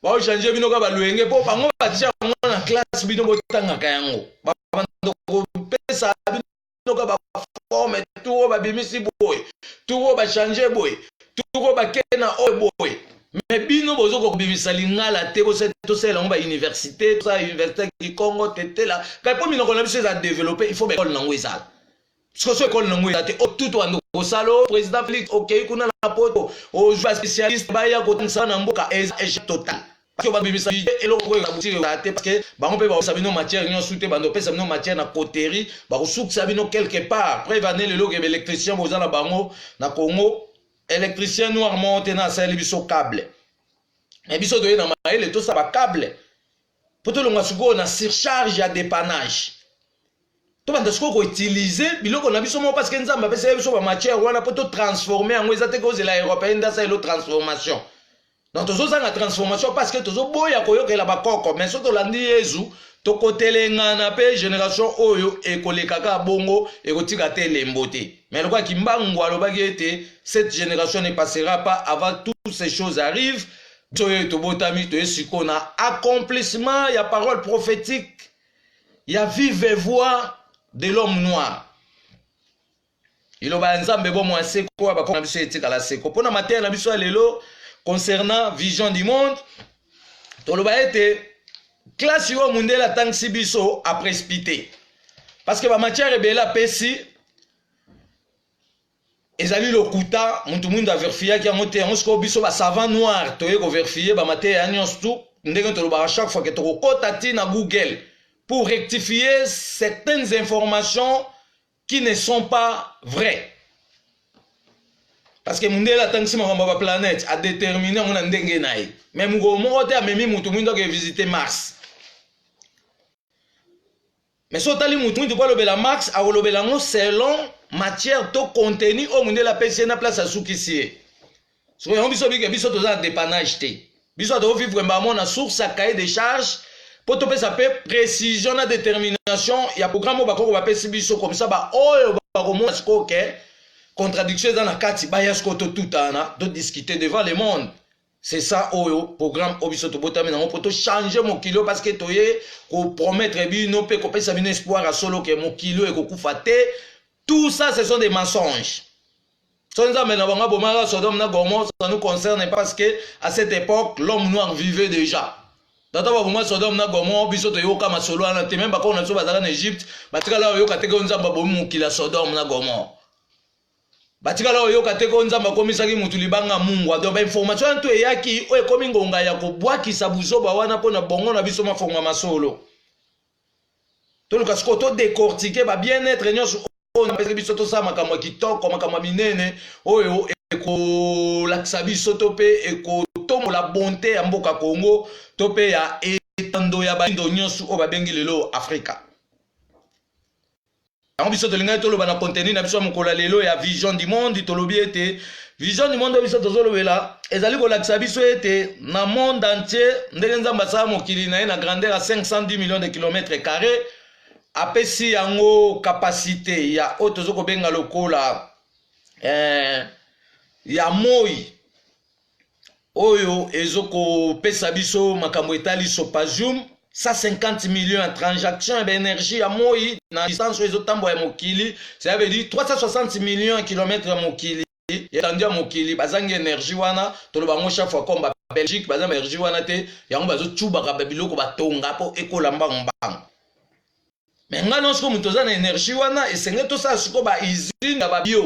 baochange bino kaka balwenge, mpo bango batia yango na classe, bino botangaka yango, babanda kopesa bino kaka baforme. Tour oyo babimisi boye, tour oyo bachange boye, tour oyo bake na oyo boye, mais bino bozo kobimisa lingala te. Tosalela yango bauniversité, tosala université Kikongo tetela kai, mpo minoko na biso eza développé. Il faut baekole nango ezala. Siko so ekole nango eza te, tout wanda kosala o président Félix okei kuna na Poto, ozwa spécialiste baya kotangisa na mboka, eza échec total, parce que babimisa eloko oyo ezala te, parce que bango mpe bakopesa bino matière nyonso te. Bando opesa bino matière na coterie, bakosukisa bino quelque part. Preuve ane lelo okebe électricien boza na bango na Congo, électricien noir moko te na asaleli biso câble. Mais biso toye na mayele, tosala bacable mpo tolonga sikoyo na surcharge ya dépannage. Tobanda sikoyo koutiliser biloko na biso moko, parce que Nzambe apesaki biso bamatière wana mpo totransforme yango. Eza te kozela européen nde asalelo transformation. Donc tozozanga transformation parce que tozoboya koyokela bakoko. Mais so tolandi Yezu, tokotelengana mpe génération oyo ekoleka kaka bongo, ekotika te elembo te. Mais lokola Kimbangu alobaki ete cette génération ne passera pas avant toutes ces choses arrivent, biso oyo tobotami toye sikoyo na accomplissement ya parole prophétique ya vive voix de l'homme noir. Liloba ya Nzambe bomoi ya seko ya bakoko na biso etikala seko. Mpona mateya na biso ya lelo concernant vision du monde, toloba ete classe oyo mundele atangisi biso aprécipité, parce que bamatière ebele apesi. Ezali lokuta, mutu mwindu averifiaki yango te. Yango sikoyo biso ba savant noir toye koverifier bamateya ya nyonso tu, ndenge tolobaka chaque fois ke tokokɔta ti na Google pour rectifier certaines informations qui ne sont pas vraies, parce que mundele atangisi makambo ya baplanète, adétermine yango na ndenge na ye, mais mokolo moko te amemi mutu mwindu ake visiter Mars. Mais so otali mutu mwindu mpo alobela Mars, akolobela yango selon matière to contenu oyo mundele apesi ye na place asukisi ye. Sikoyo yango biso bike, biso toza na dépannage te. Biso tokovivre mbamo na source ya cahier de charge mpo topesa mpe précision na détermination ya programme oyo bakoko bapesi biso. Comme ça, baoyo bakomona sikoyo ke contradiction eza na kati, baya sikoyo totutana, todiscute devant le monde. C'est ça oyo programme oyo biso tobotami nango mpo tochange mokili oyo, parce que toye kopromettre bino mpe kopesa bino espoir ya solo ke mokili oyo ekokufa te. Tout ça, ce sont des mensonges. So Nzambe na bango abomaka Sodome na Gomorrhe, ça nous concerne, parce que à cette époque, l'homme noir vivait déjà. Tata baboma Sodome na Gomorrhe, biso toyoka masolo wana te. Même bakoko na biso bazalaka na Egypte, batikala oyoka te ke Nzambe abomi mokili ya Sodome na Gomorrhe. Batikala oyoka te ko Nzambe akomisaki mutu libanga mungwa. Donc bainformation wana to eyaki oyo ekomi ngonga ya kobwakisa buzoba wana mpona bongo na biso mafonga masolo. Toluka sikoyo todécortiquer babien-être nyonso oyo napesaki biso, tosala makambo ya kitoko, makambo ya minene oyo ekolakisa biso to mpe ekotombola bonté ya mboka Congo to mpe ya etando ya baindo nyonso oyo babengi lelo Afrika. Yango biso tolingaki toloba na contenu na biso ya mokolo ya lelo ya Vision du Monde. Tolobi ete Vision du Monde oyo biso tozolobela ezali kolakisa biso ete na monde entier, ndenge Nzambe asala mokili na ye na grandeur ya 510 millions de kilomètres carré, apesi yango capacité ya oyo toza kobenga lokola ya moi oyo ezokopesa biso makambo etali sopasium, 150 millions ya transaction ya baénergie ya moi na distance oyo ezotambola ya mokili. Ça veut dire 360 millions ya kilomètre ya mokili, etandi ya mokili, bazangi énergie wana. Toloba yango chaque fois, comme Babelgique baza énergie wana te, yango bazocubaka babiloko batonga mpo ekola mbangu mbangu. Mais ngai nyonso ko moto oza na énergie wana, esenge tosala sikoyo bausine ya babio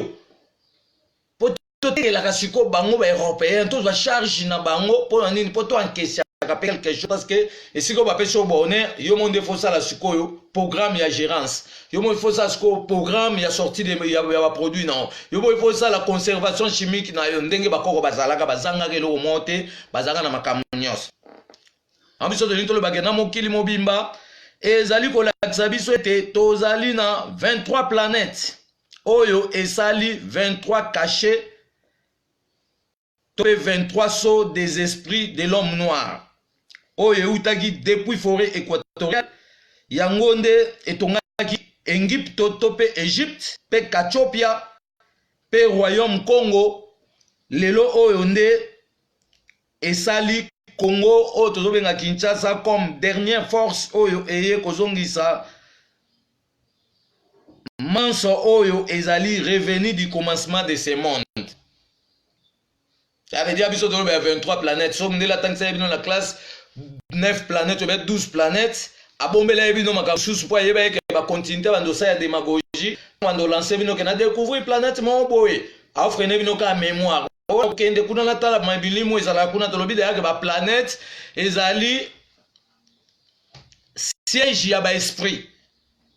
mpo totekelaka sikoyo bango baeuropéen, tozwa charge na bango. Mpo na nini? Mpo toankesiaka mpe quelque chose, parce que esika oyo bapesi yo bonheur, yo mo nde fosala sikoyo programme ya gérance, yo mo fosala sikoyo programme ya sortie ya baproduit na yo, yo mo fosala conservation chimique na yo. Ndenge bakoko bazalaka, bazangaka eloko moko te, bazalaka na makambo nyonso. Yango biso tolingi tolobake na mokili mobimba ezali kolakisa biso ete tozali na 23 planète oyo esali 23 cachet to mpe 23 sceaux des esprits de l'homme noir oyo eutaki depuis forêt équatoriale. Yango nde etongaki Egypte to mpe Egypte mpe Katiopia mpe royaume Congo. Lelo oyo nde esali Congo oyo tozobenga Kinshasa comme dernière force oyo eye kozongisa manso oyo ezali revenu du commencement de ce monde. Ça veut dire biso toloba ya 23 planètes. So ndele atangisa ye bino na classe 9 planètes obe 12 planètes, abombela ye bino makambo mosusu mpo ayeba eke bakontinue bando osala ya démagogie, bando olance bino ke na découvrir planète moko boye, afreine bino kaka mémoire. Okende kuna natala mabilimu ezalaka kuna. Tolobi deyake baplanète ezali siège ya baesprit.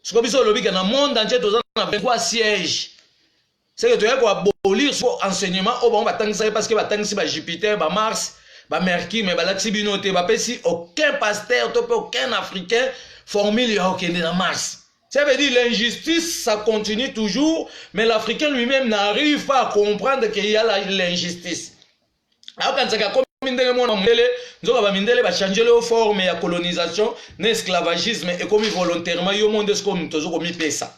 Sikoyo biso olobi ke na monde entier toza na 23 siège, c'est que toyaki koabolir siko enseignement oyo bango batangisaki, parce que batangisi bajupiter, bamars, bamercure, mais balakisi bino te, bapesi aucun pasteur to mpe aucun Africain formule ya kokende na Mars. Ça veut dire l'injustice, ça continue toujours, mais l'Africain lui-même n'arrive pas à comprendre qu'il y a l'injustice. Aokanisaka komi ndenge mwana mondele, nzoka bamindele bachangele yo forme ya colonisation na esclavagisme, ekomi volontairement. Yo mo nde sikoyo moto ozo komipesa.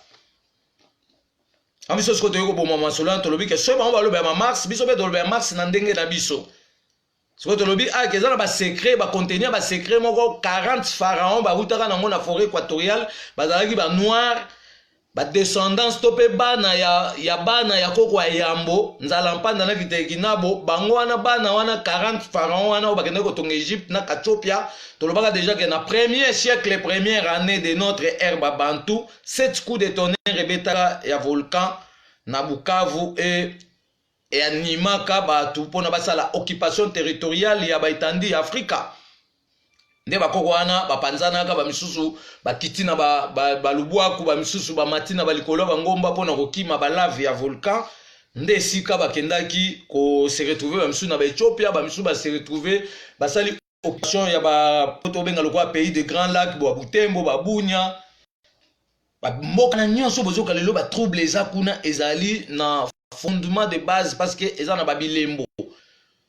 Biso sikoyo toyei koboma masolo wana. Tolobi ke soki bango baloba ya mamars, biso mpe toloba ya Mars na ndenge na biso. Sikoyo tolobi ake eza na basecret, bacontenu ya basecret moko 40 pharaon bautaka nango na forêt équatoriale. Bazalaki banoir, badescendance to mpe bana ya bana ya koko ya yambo nzala mpanda na kiteki nabo bango wana, bana wana 40 pharaon wana oyo bakendaki kotonga Egypte na Katiopia. Tolobaka déjà ke na premier siècle, première année de notre ère babantu, sept coups de tonnerre ebetaka ya volcan na Bukavu e eanimaka bato mpona basala occupation territoriale ya baetandi ya Afrika. Nde bakoko wana bapanzanaka, bamisusu bakiti na balubwaku, ba, ba bamisusu bamati na balikolo ya bangomba mpona kokima balave ya volcan. Nde esika bakendaki ko se retrouver, bamisusu na baethiopia, bamisusu ba se retrouver, basali occupation ya ba tobenga lokola pays de Grand Lac, ba Butembo, babunya, bamboka na nyonso. Bozoka lelo batrouble eza kuna, ezali na fondement de base parce que eza na babilembo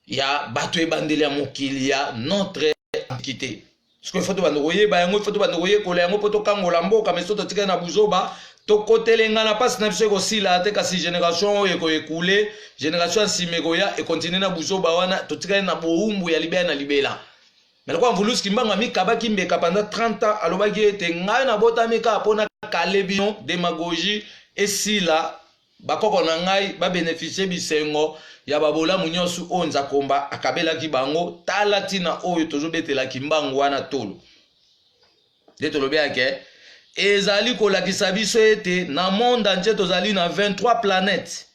ya bato ebandeli ya mokili ya notre antiquité. Sikoyo ifo tobanda koyeba yango, ifo tobanda koyekola yango mpo tokangola mboka. Mais so totikali na buzoba, tokotelenga na mpasi na biso ekosila te. Kasi génération oyo ekoekule, génération ya nsima ekoya, ekontinue na buzoba wana. Totikali na bowumbu ya libela na libela. Mais lokola Mvuluzi Kimbangu amikabaki mbeka pendant 30 ans, alobaki ete ngai nabotami kaka mpona kale bino démagogie esila, bakoko na ngai babénéficie bisengo ya babolamu nyonso oyo Nzakomba akabelaki bango. Tala ntina oyo tozobetela Kimbangu wana tolo. Nde tolobi yake ezali kolakisa biso ete na monde entier tozali na 23 planètes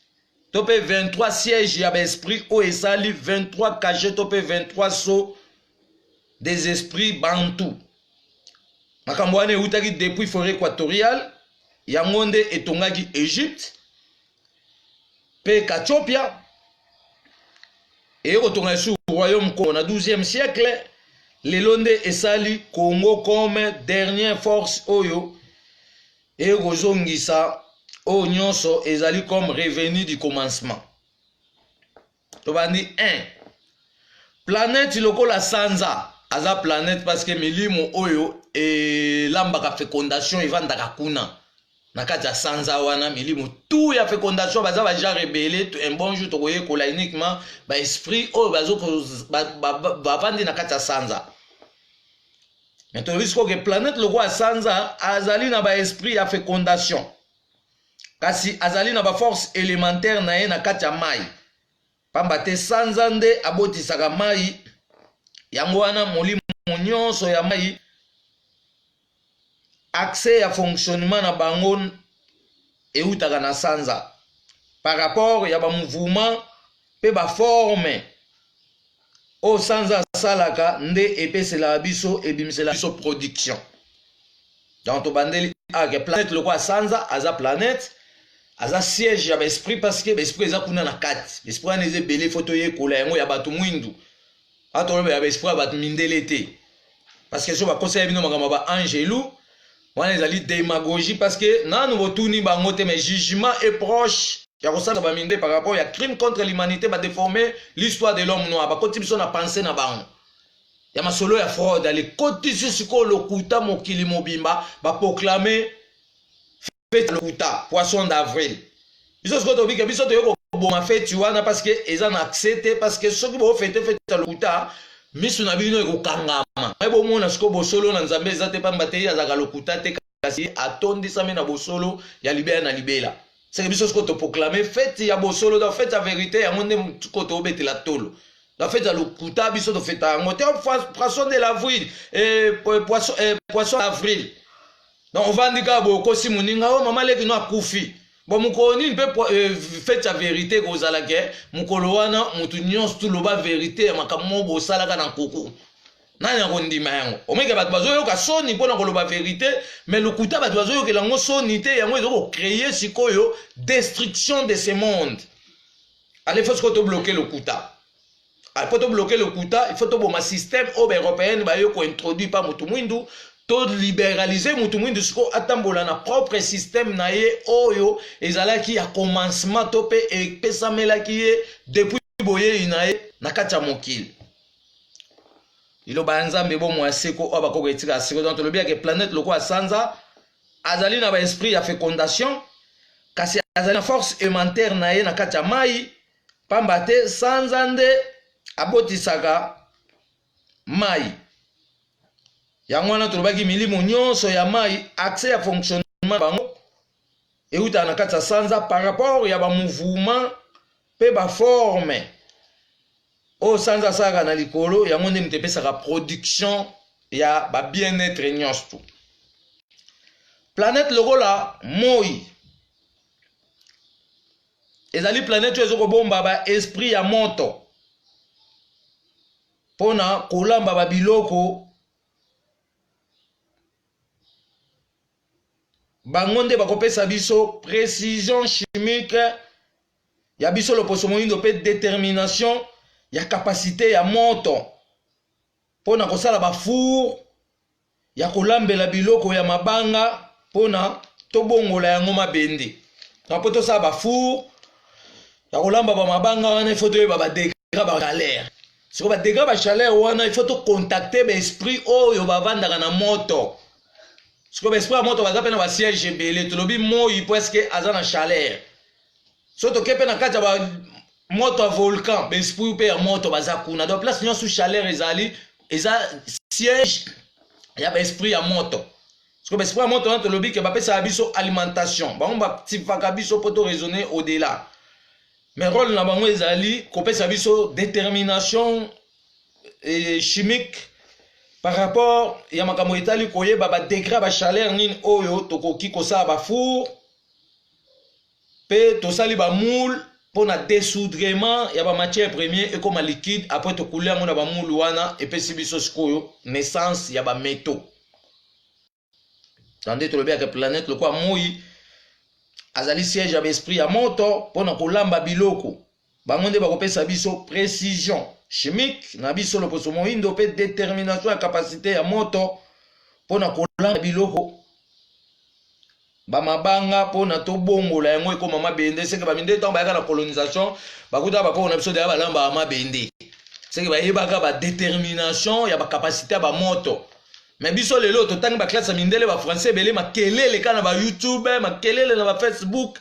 to mpe 23 siège ya baesprit oyo esali 23 cachet to mpe 23 sceaux des esprits bantu. Makambo wana eutaki depuis forêt équatoriale. Yango nde etongaki Egypte mpe Kathiopia, eye kotonga esu royaume Congo na 12e siècle. Lelo nde esali Congo comme dernière force oyo eye kozongisa oyo nyonso ezali comme revenu du commencement. Tobandi 1, planète lokola sanza aza planète parce que milimo oyo elambaka fécondation evandaka kuna na kati ya sanza wana. Milimo tout ya fécondation baza bagenre ebele. Un bon jour tokoyekola uniquement baesprit oyo bavandi na kati ya sanza. Mais tolobi sikoyo ke planète lokola sanza azali na baesprit ya fécondation, kasi azali na baforce élémentaire na ye na kati ya mai, pamba te sanza nde abotisaka mai. Yango wana molimo nyonso ya mai, accès ya fonctionnement na bango eutaka na sanza par rapport ya bamouvement mpe baforme oyo sanza asalaka, nde epeselaka biso, ebimiselaka biso production. Donc tobandeli ake planète lokola sanza aza planète, aza siège ya baesprit parce que baesprit eza kuna na kati. Baesprit wana eza ebele, fo toyekola yango ya bato mwindu. Atoloba ya baesprit ya bato mindele te, parce que so bakosala bino makambo ya baangelu wana, ezali démagogie, parce que nanu botuni bango te. Mais jugement est proche ya kosala bamindele par rapport ya crime contre l'humanité. Badéforme l'histoire de l'homme noir, bakoti biso na pensée na bango ya masolo ya fraude. Alekotisi sikoyo lokuta mokili mobimba, baproclame fête lokuta, poisson d'avril. Biso sikoyo tobike, biso toyei koboma feti wana parce que eza na accès te, parce que soki bofete feti ya lokuta, miso na bino ekokangama. Mai bomona sikoyo bosolo na Nzambe eza te, pamba te ye azalaka lokuta te, kasi atondisami na bosolo ya libela na libela. Seke biso sikoyo toproclame feti ya bosolo, donc feti ya vérité. Yango nde sikoyo toobetela tolo. La fête ya lokuta, biso tofeta yango te. Poisson de l'avril, poisson, poisson d'avril. Donc ovandi kaka boye, okosi moninga oyo mama leki no akufi. Bon, mokolo nini mpe fête ya vérité ekozala? Ke mokolo wana motu nyonso tuloba vérité ya makambo moko bosalaka na nkuku, nani akondima yango? Omeke bato bazoyoka soni mpona koloba vérité, mais lokuta bato bazoyokela yango soni te. Yango eza kocréer sikoyo destruction de ce monde. Ale fo sikoyo tobloke lokuta. Mpo tobloke lokuta, il faut toboma système oyo baeuropéenne baye kointroduire pa motu mwindu. Tolibéralize motu mwindu sikoyo atambola na propre système na ye oyo ezalaki ya commencement to mpe epesamelaki ye depuis boyei na ye na kati ya mokili. Liloba ya Nzambe, bomoi ya seko oyo bakoka etika ya seko. Donc tolobi yake planète lokola sanza azali na baesprit ya fécondation, kasi azali na force élémentaire na ye na kati ya mai, pamba te sanza nde abotisaka mai. Yango wana tolobaki milimo nyonso ya mai, accès ya fonctionnement bango eutaka na kati ya sanza par rapport ya bamouvement mpe baforme oyo sanza asalaka na likolo. Yango nde moto epesaka production ya babien-être nyonso tu. Planète lokola moi. Ezali planète oyo ezokobomba ba esprit ya moto mpona kolamba ba biloko. Bango nde bakopesa biso precision chimique ya biso loposo moyindo mpe determination ya capacité ya moto mpo na kosala ba four ya kolambela biloko ya mabanga mpo na tobongola yango mabende. Na mpo tosala ba four ya kolamba ba mabanga wana, il faut toyeba ba degré ba chaleur. Siko ba degré ba chaleur wana, il faut to contacter ba esprit oyo bavandaka na moto. Siko ba esprit ya moto baza mpe na ba siège ebele. Tolobi moi presque aza na chaleur. So toke mpe na kati ya ba moto ya volcan, ba esprit mpe ya moto baza kuna. Donc place nyonso chaleur ezali, eza siège ya ba esprit ya moto. Siko ba esprit ya moto wana tolobi ke bapesaka biso alimentation, bango bativaka biso mpo to raisonner au-delà. Mais rôle na bango ezali kopesa biso détermination chimique par rapport ya makambo etali koyeba ba degré ya ba chaleur nini oyo tokoki kosala ba four, mpe tosali ba moule mpona dessoudrement ya ba matière première ekoma liquide. Après tokule yango na ba moule wana, epesi biso sikoyo naissance ya ba métaux. Nde tolobi yaka planète lokola moi azali siège ya baesprit ya moto mpona kolamba biloko. Bango nde bakopesa biso précision chimique na biso loposo moyindo mpe détermination ya capacité ya moto mpona kolamba biloko bamabanga, mpona tobongola yango ekóma mabende. Seke bamindele, ntango bayaka na colonisation, bakutaka bakoko na biso deya balambaka mabende, seke bayebaka badétermination ya bacapacité ya bamoto. Mais biso lelo totangi baclasse ya mindele, bafrançais ebele, makelele kaka na bayoutube, makelele na bafacebook,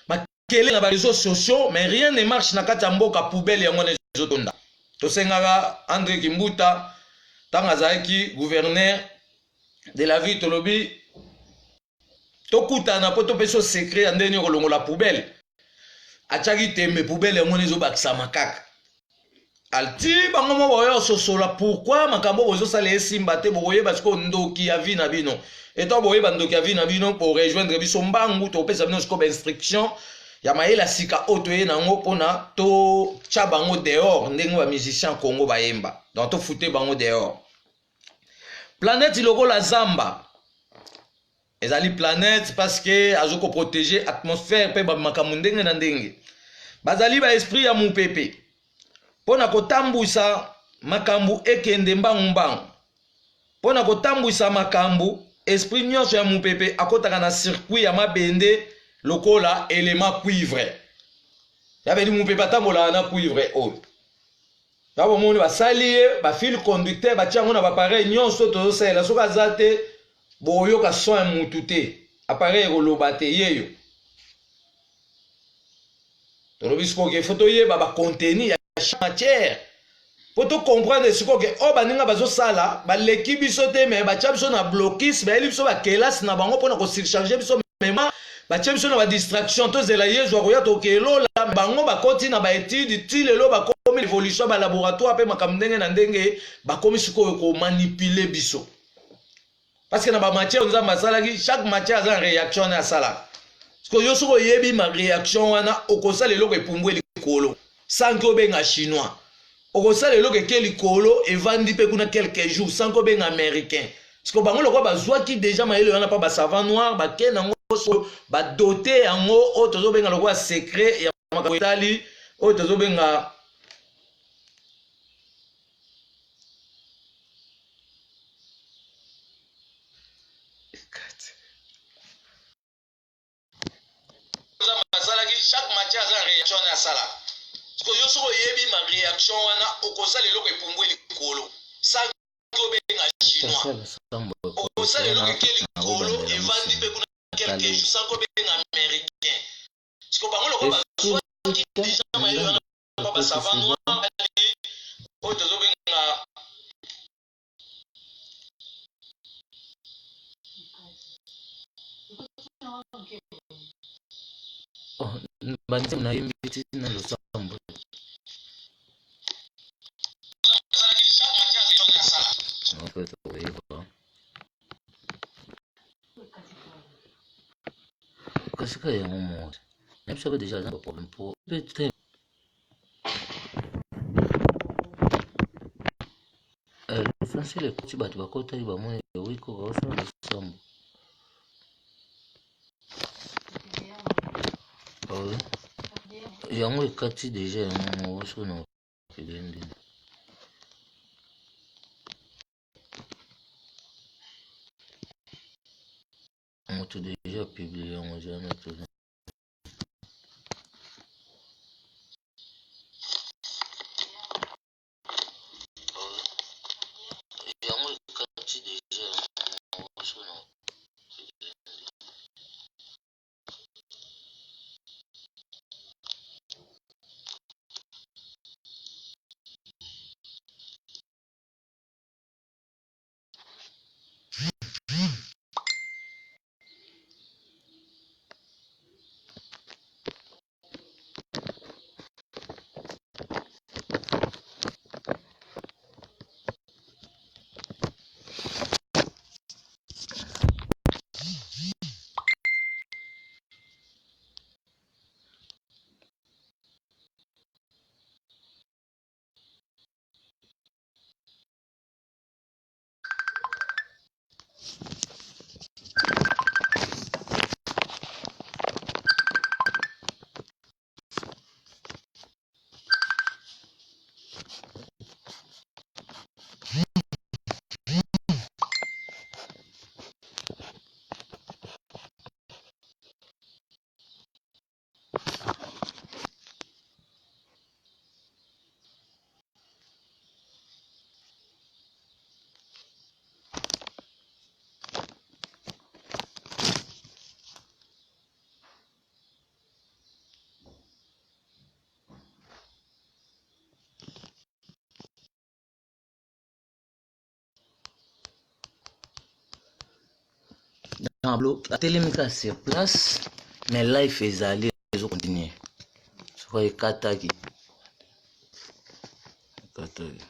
makelele na baréseaux sociaux, mais rien ne marche na kati ya mboka. Poubelle yango wana ezotonda. Tosengaka André Kimbuta, ntango azalaki gouverneur de la ville, tolobi tokutana mpo topesa secret ya ndenge kolongola poubelle. Atiaki tembe, poubelle yango wana ezobakisama kaka. Alti bango mo boya kososola pourquoi makambo bozosala esimba te. Bokoyeba sikoyo ndoki ya vie na bino. Eto boyeba ndoki ya vie na bino, borejoindre biso mbangu. Topesa bino sikoyo bainstruction ya mayele ya sika oyo toye nango mpona totya bango dehors, ndenge bamusicien Congo bayemba. Donc tofute bango dehors. Planète lokola zamba ezali planète parce que azo koprotéger atmosphère mpe bamakambo ndenge na ndenge. Bazali baesprit ya mopepe mpo na kotambwisa makambo ekende mbangu-mbangu. Mpo na kotambwisa makambo, esprit nyonso ya mopepe akɔtaka na circuit ya mabende lokola élément cuivre. Yabeli mopepe atambolaka na cuivre oyo nga bomoni basali ye bafil conducteur, batia yango na baappareil nyonso tozosalela. Soki aza te, boyoka son ya mutu te, appareil ekoloba te. Yeyo tolobi sikoyo ke faut toyeba bacontenu ya chaque matière mpo tocomprendre sikoyo ke oyo baninga bazosala baleki biso te, mais batia biso na blocus, bayeli biso bakelasi na bango mpona kosurcharge biso mémoire, batie biso na badistraction. Tozela Yezu akoya, tokelola. Bango bakoti na baétude ti lelo bakomi évolution ya balaboratoire mpe makambo ndenge na ndenge. Bakomi sikoyo komanipule biso parce que na bamatière Nzambe asalaki, chaque matière aza na réaction wana asalaka. Sikoyo yo soki oyebi ma réaction wana, okosala eloko epumbwe likolo sans que obenga Chinois. Okosala eloko eke likolo, evandi mpe kuna quelques jours sans que obenga Américain. Sikoyo bango lokola bazwaki déjà mayele wana mpa basavant noir, bake nango badote yango oyo tozobenga lokola secret ya makambo etali oyo tozobenga. Asalaki chaque matière aza na réaction wana asalaka. Sikoyo yo soki oyebi ma réaction wana, okosala eloko epumbwe likolo sans obenga Chinois. Okosala eloko eke likolo, evandi mpe kuna quelques jours sans kobenga Américain. Sikoyo bango lokola bazwaki déjà mayele wana basavant noir, oyo tozobenga. Oh, banzembo nayembi ti na losambo. Mpe tokoyeba kasika yango moko. Nayebisaka deja aza na problème po pe te. Eh, l'essentiel ekoti bato bakotaki bamoni wiko baosala losambo. Oh, yango ekati deja yango moko soki na okende ndenge. Moto deja publie yango jamais toza. Yango ekati deja yango moko na. Atelemi kaka sur place mais life ezali ezo continuer soki ekataki ekataki.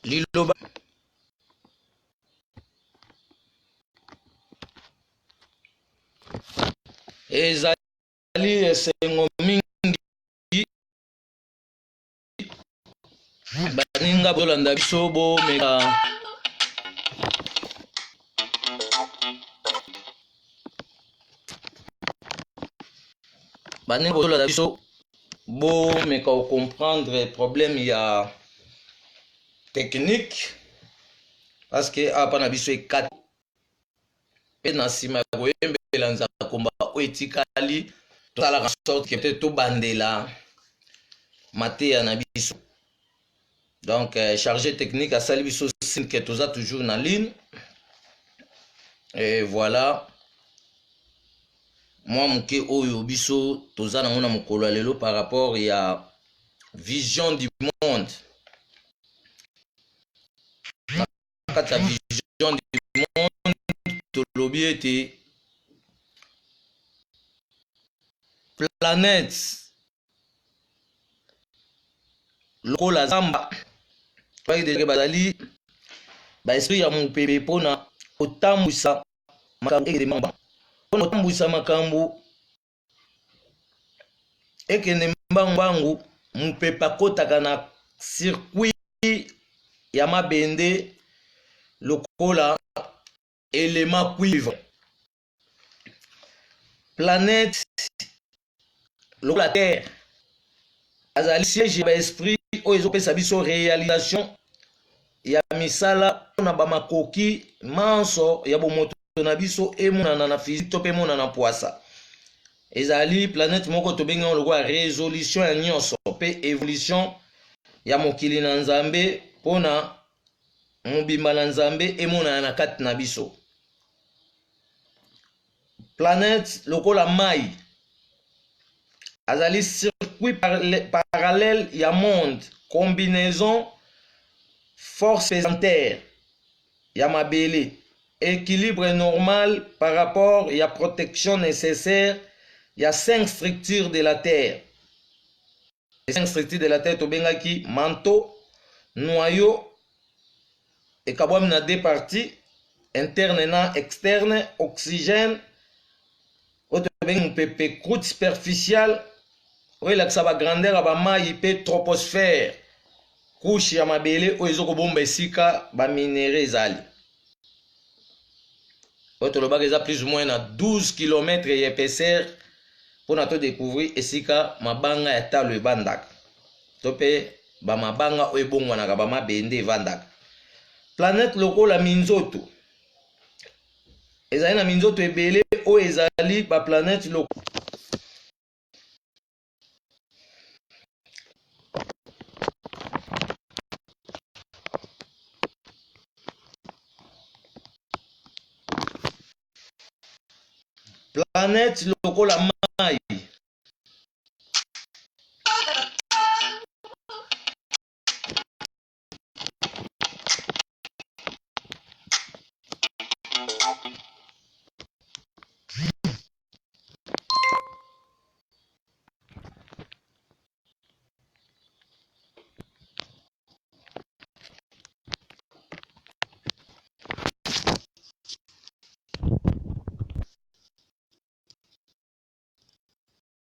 Liloba ezali esengo mingi baninga bolanda biso bomeka baninga bozolanda biso bomeka kocomprendre problème ya technique parce que awa mpa na biso ekati mpe na nsima ya koyembela nzakomba oyo etikali tosalaka sorte ke peut tobandela mateya na biso. Donc chargé technique asali biso signe que toza toujours na ligne et voilà mwa moke oyo biso toza nango na mokolo ya lelo par rapport ya vision du monde. Na kati ya vision du monde tolobi ete planète lokola zamba bazali baesprit ya mopepe mpona kotambwisa makambo ekende mbangu, mpona kotambwisa makambo ekende mbangu mbangu. Mopepe akotaka na circuit ya mabende lokola elema cuivre. Planète lokola Terre azali siège ya baesprit oyo ezopesa biso réalisation ya misala mpona bamakoki manso ya bomoto na biso emonana na physique to mpe emonana mpwasa. Ezali planète moko tobengi yango lokola résolution ya nyonso mpe évolution ya mokili na Nzambe mpona mobimba na Nzambe emonana na kati na biso. Planète lokola mai azali circuit parallèle ya monde, combinaison force pesanteur ya mabele, équilibre normal par rapport ya protection nécessaire ya cinq structures de la terre. Les cinq structures de la terre tobengaki manteau, noyau ekabwami na deux parties, interne na externe, oxygène oyo tobengi mopepe, croûte superficielle oyo elakisa bagrandeur ya bamai, mpe troposphère, couche ya mabele oyo ezokobomba esika baminere ezali, oyo tolobaka eza plus ou moins na 12 km ya épaisseur mpona todécouvrir esika mabanga ya talo ebandaka to mpe bamabanga oyo ebongwanaka bamabende evandaka. Planète lokola minzoto ezali na minzoto ebele oyo ezali baplanète lokola planète lokola mai.